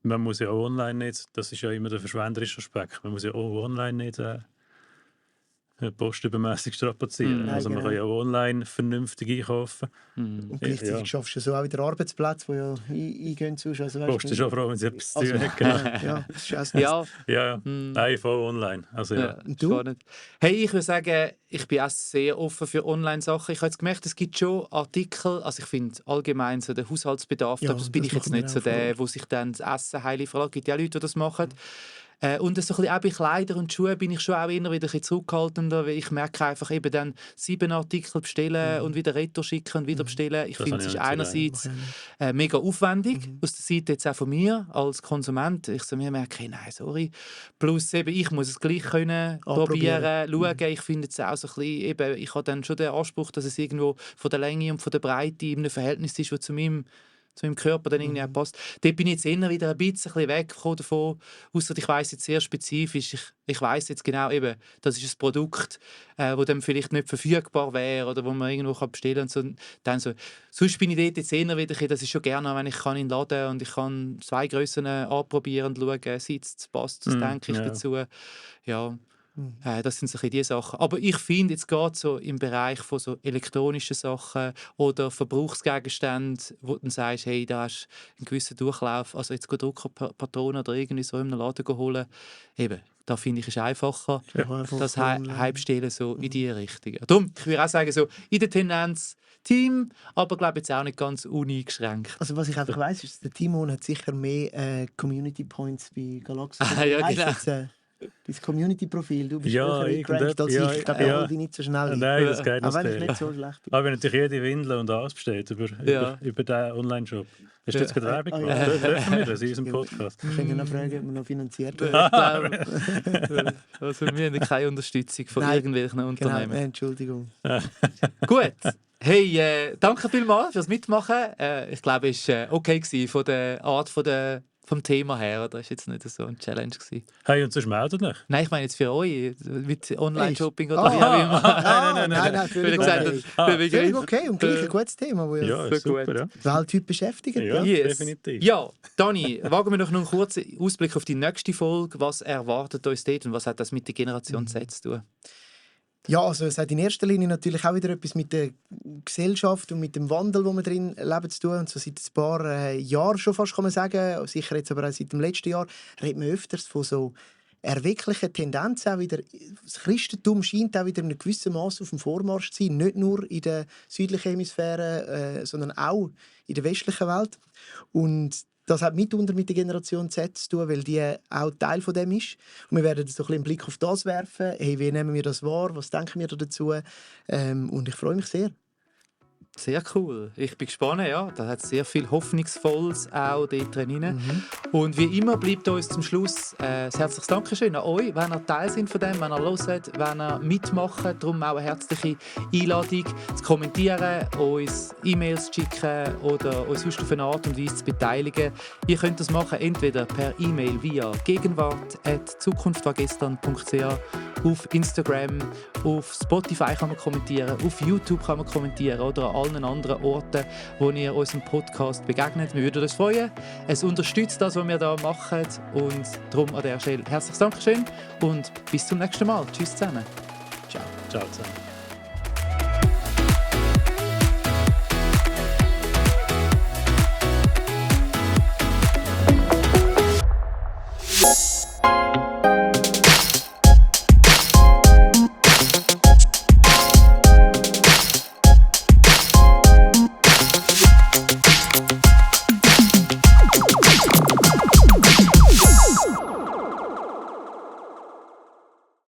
[SPEAKER 3] man muss ja auch online nicht, das ist ja immer der verschwenderische Aspekt, man muss ja auch online nicht postübermässig strapazieren.
[SPEAKER 2] Nein,
[SPEAKER 3] Also man kann ja auch online vernünftig einkaufen.
[SPEAKER 2] Und gleichzeitig
[SPEAKER 3] Ja.
[SPEAKER 2] schaffst du so auch wieder Arbeitsplätze, die ja eingehen sonst. Also, weißt
[SPEAKER 3] Post ist auch froh, wenn sie etwas zu tun
[SPEAKER 2] also,
[SPEAKER 3] hat. Genau.
[SPEAKER 2] ja, das ist auch
[SPEAKER 1] Ja,
[SPEAKER 3] Ja, nein, voll online. Also, ja.
[SPEAKER 2] Und du?
[SPEAKER 1] spannend. Hey, ich würde sagen, ich bin auch sehr offen für Online-Sachen. Ich habe jetzt gemerkt, es gibt schon Artikel, also ich finde allgemein so den Haushaltsbedarf,
[SPEAKER 2] Ja,
[SPEAKER 1] das bin
[SPEAKER 2] das
[SPEAKER 1] ich jetzt
[SPEAKER 2] machen wir
[SPEAKER 1] nicht so
[SPEAKER 2] auch
[SPEAKER 1] der, wo sich dann das Essen heilig verlässt. Es gibt ja Leute, die das machen. Und so ein bisschen auch bei Kleider und Schuhen bin ich schon auch immer wieder ein bisschen zurückhaltender, weil ich merke einfach eben dann 7 Artikel bestellen und wieder retour schicken und wieder bestellen. Ich
[SPEAKER 3] Das
[SPEAKER 1] finde,
[SPEAKER 3] habe
[SPEAKER 1] es
[SPEAKER 3] ich
[SPEAKER 1] ist
[SPEAKER 3] nicht so gerne.
[SPEAKER 1] einerseits mega aufwendig, aus der Seite jetzt auch von mir als Konsument. Ich so mir merke, hey, nein, sorry. Plus eben, ich muss es gleich können probieren, schauen. Ich finde es auch so ein bisschen, ich habe dann schon den Anspruch, dass es irgendwo von der Länge und von der Breite in einem Verhältnis ist, das zu zu meinem Körper dann irgendwie auch passt. Dort bin ich jetzt eher wieder ein bisschen weggekommen davon, ausser ich weiss jetzt sehr spezifisch, ich weiss jetzt genau eben, das ist ein Produkt, wo dann vielleicht nicht verfügbar wäre oder wo man irgendwo bestellen kann. Und so, dann so. Sonst bin ich dort jetzt eher wieder, das ist schon gerne, wenn ich kann in den Laden und ich kann 2 Grössen anprobieren und schauen, sitzt, passt, was denke ich dazu. Ja. Das sind so die Sachen. Aber ich finde jetzt gerade so im Bereich von so elektronischen Sachen oder Verbrauchsgegenständen, wo du dann sagst, hey, da hast du einen gewissen Durchlauf, also jetzt Druckerpatronen oder irgendwie so in einem Laden holen, eben, da finde ich es einfacher, das Heimstellen so in die Richtung. Darum, ich würde auch sagen, so in der Tendenz Team, aber glaube jetzt auch nicht ganz uneingeschränkt.
[SPEAKER 2] Also was ich einfach weiss, ist, der Timon hat sicher mehr Community Points bei Galaxy.
[SPEAKER 1] Ja, genau.
[SPEAKER 2] Dein Community-Profil, du bist
[SPEAKER 3] Ja,
[SPEAKER 2] höher gerankt als ich. Ich glaube, ich hole dich nicht so schnell ein.
[SPEAKER 3] Nein, das geht
[SPEAKER 2] Auch wenn ich
[SPEAKER 3] nicht.
[SPEAKER 2] nicht so schlecht bin.
[SPEAKER 3] Aber wenn natürlich jede Windel und alles besteht über den Online-Shop. Hast du jetzt gerade Werbung gemacht? Dürfen wir das in unserem Podcast?
[SPEAKER 2] Ich könnte noch fragen, ob wir noch finanziert werden.
[SPEAKER 1] Also wir haben keine Unterstützung von irgendwelchen Unternehmen.
[SPEAKER 2] Genau, Entschuldigung.
[SPEAKER 1] Gut. Hey, danke vielmals fürs Mitmachen. Ich glaube, es war okay gewesen von der Art vom Thema her, oder? Das war jetzt nicht so eine Challenge gewesen.
[SPEAKER 3] Hey, und sonst meldet euch.
[SPEAKER 1] Nein, ich meine jetzt für euch, mit Online-Shopping oder wie auch immer.
[SPEAKER 2] Nein, völlig okay. Und gleich ein gutes Thema, das
[SPEAKER 3] Ja,
[SPEAKER 1] so
[SPEAKER 3] super,
[SPEAKER 1] gut.
[SPEAKER 3] ja.
[SPEAKER 2] die Welt heute beschäftigt.
[SPEAKER 3] Ja,
[SPEAKER 1] Yes.
[SPEAKER 3] definitiv.
[SPEAKER 1] Ja, Dani, wagen wir noch einen kurzen Ausblick auf die nächste Folge. Was erwartet uns dort und was hat das mit der Generation Z zu tun?
[SPEAKER 2] Ja, also es hat in erster Linie natürlich auch wieder etwas mit der Gesellschaft und mit dem Wandel, wo wir drin leben, zu tun. Und so seit ein paar Jahren schon fast, kann man sagen, sicher jetzt aber auch seit dem letzten Jahr, redet man öfters von so erwecklichen Tendenzen. Auch wieder, das Christentum scheint auch wieder in einem gewissen Maß auf dem Vormarsch zu sein. Nicht nur in der südlichen Hemisphäre, sondern auch in der westlichen Welt. Und das hat mitunter mit der Generation Z zu tun, weil die auch Teil von dem ist. Und wir werden so ein bisschen einen Blick auf das werfen. Hey, wie nehmen wir das wahr? Was denken wir dazu? Und ich freue mich sehr.
[SPEAKER 1] Sehr cool. Ich bin gespannt, ja. Da hat sehr viel Hoffnungsvolles auch dort drin. Und wie immer bleibt uns zum Schluss ein herzliches Dankeschön an euch, wenn ihr Teil sind von dem, wenn ihr hört, wenn ihr mitmacht. Darum auch eine herzliche Einladung zu kommentieren, uns E-Mails zu schicken oder uns sonst auf eine Art und Weise zu beteiligen. Ihr könnt das machen entweder per E-Mail via gegenwart@zukunftwargestern.ch, auf Instagram, auf Spotify kann man kommentieren, auf YouTube kann man kommentieren oder an allen anderen Orten, wo ihr unserem Podcast begegnet. Wir würden uns freuen. Es unterstützt das, was wir hier machen. Und darum an der Stelle herzliches Dankeschön und bis zum nächsten Mal. Tschüss zusammen.
[SPEAKER 3] Ciao zusammen.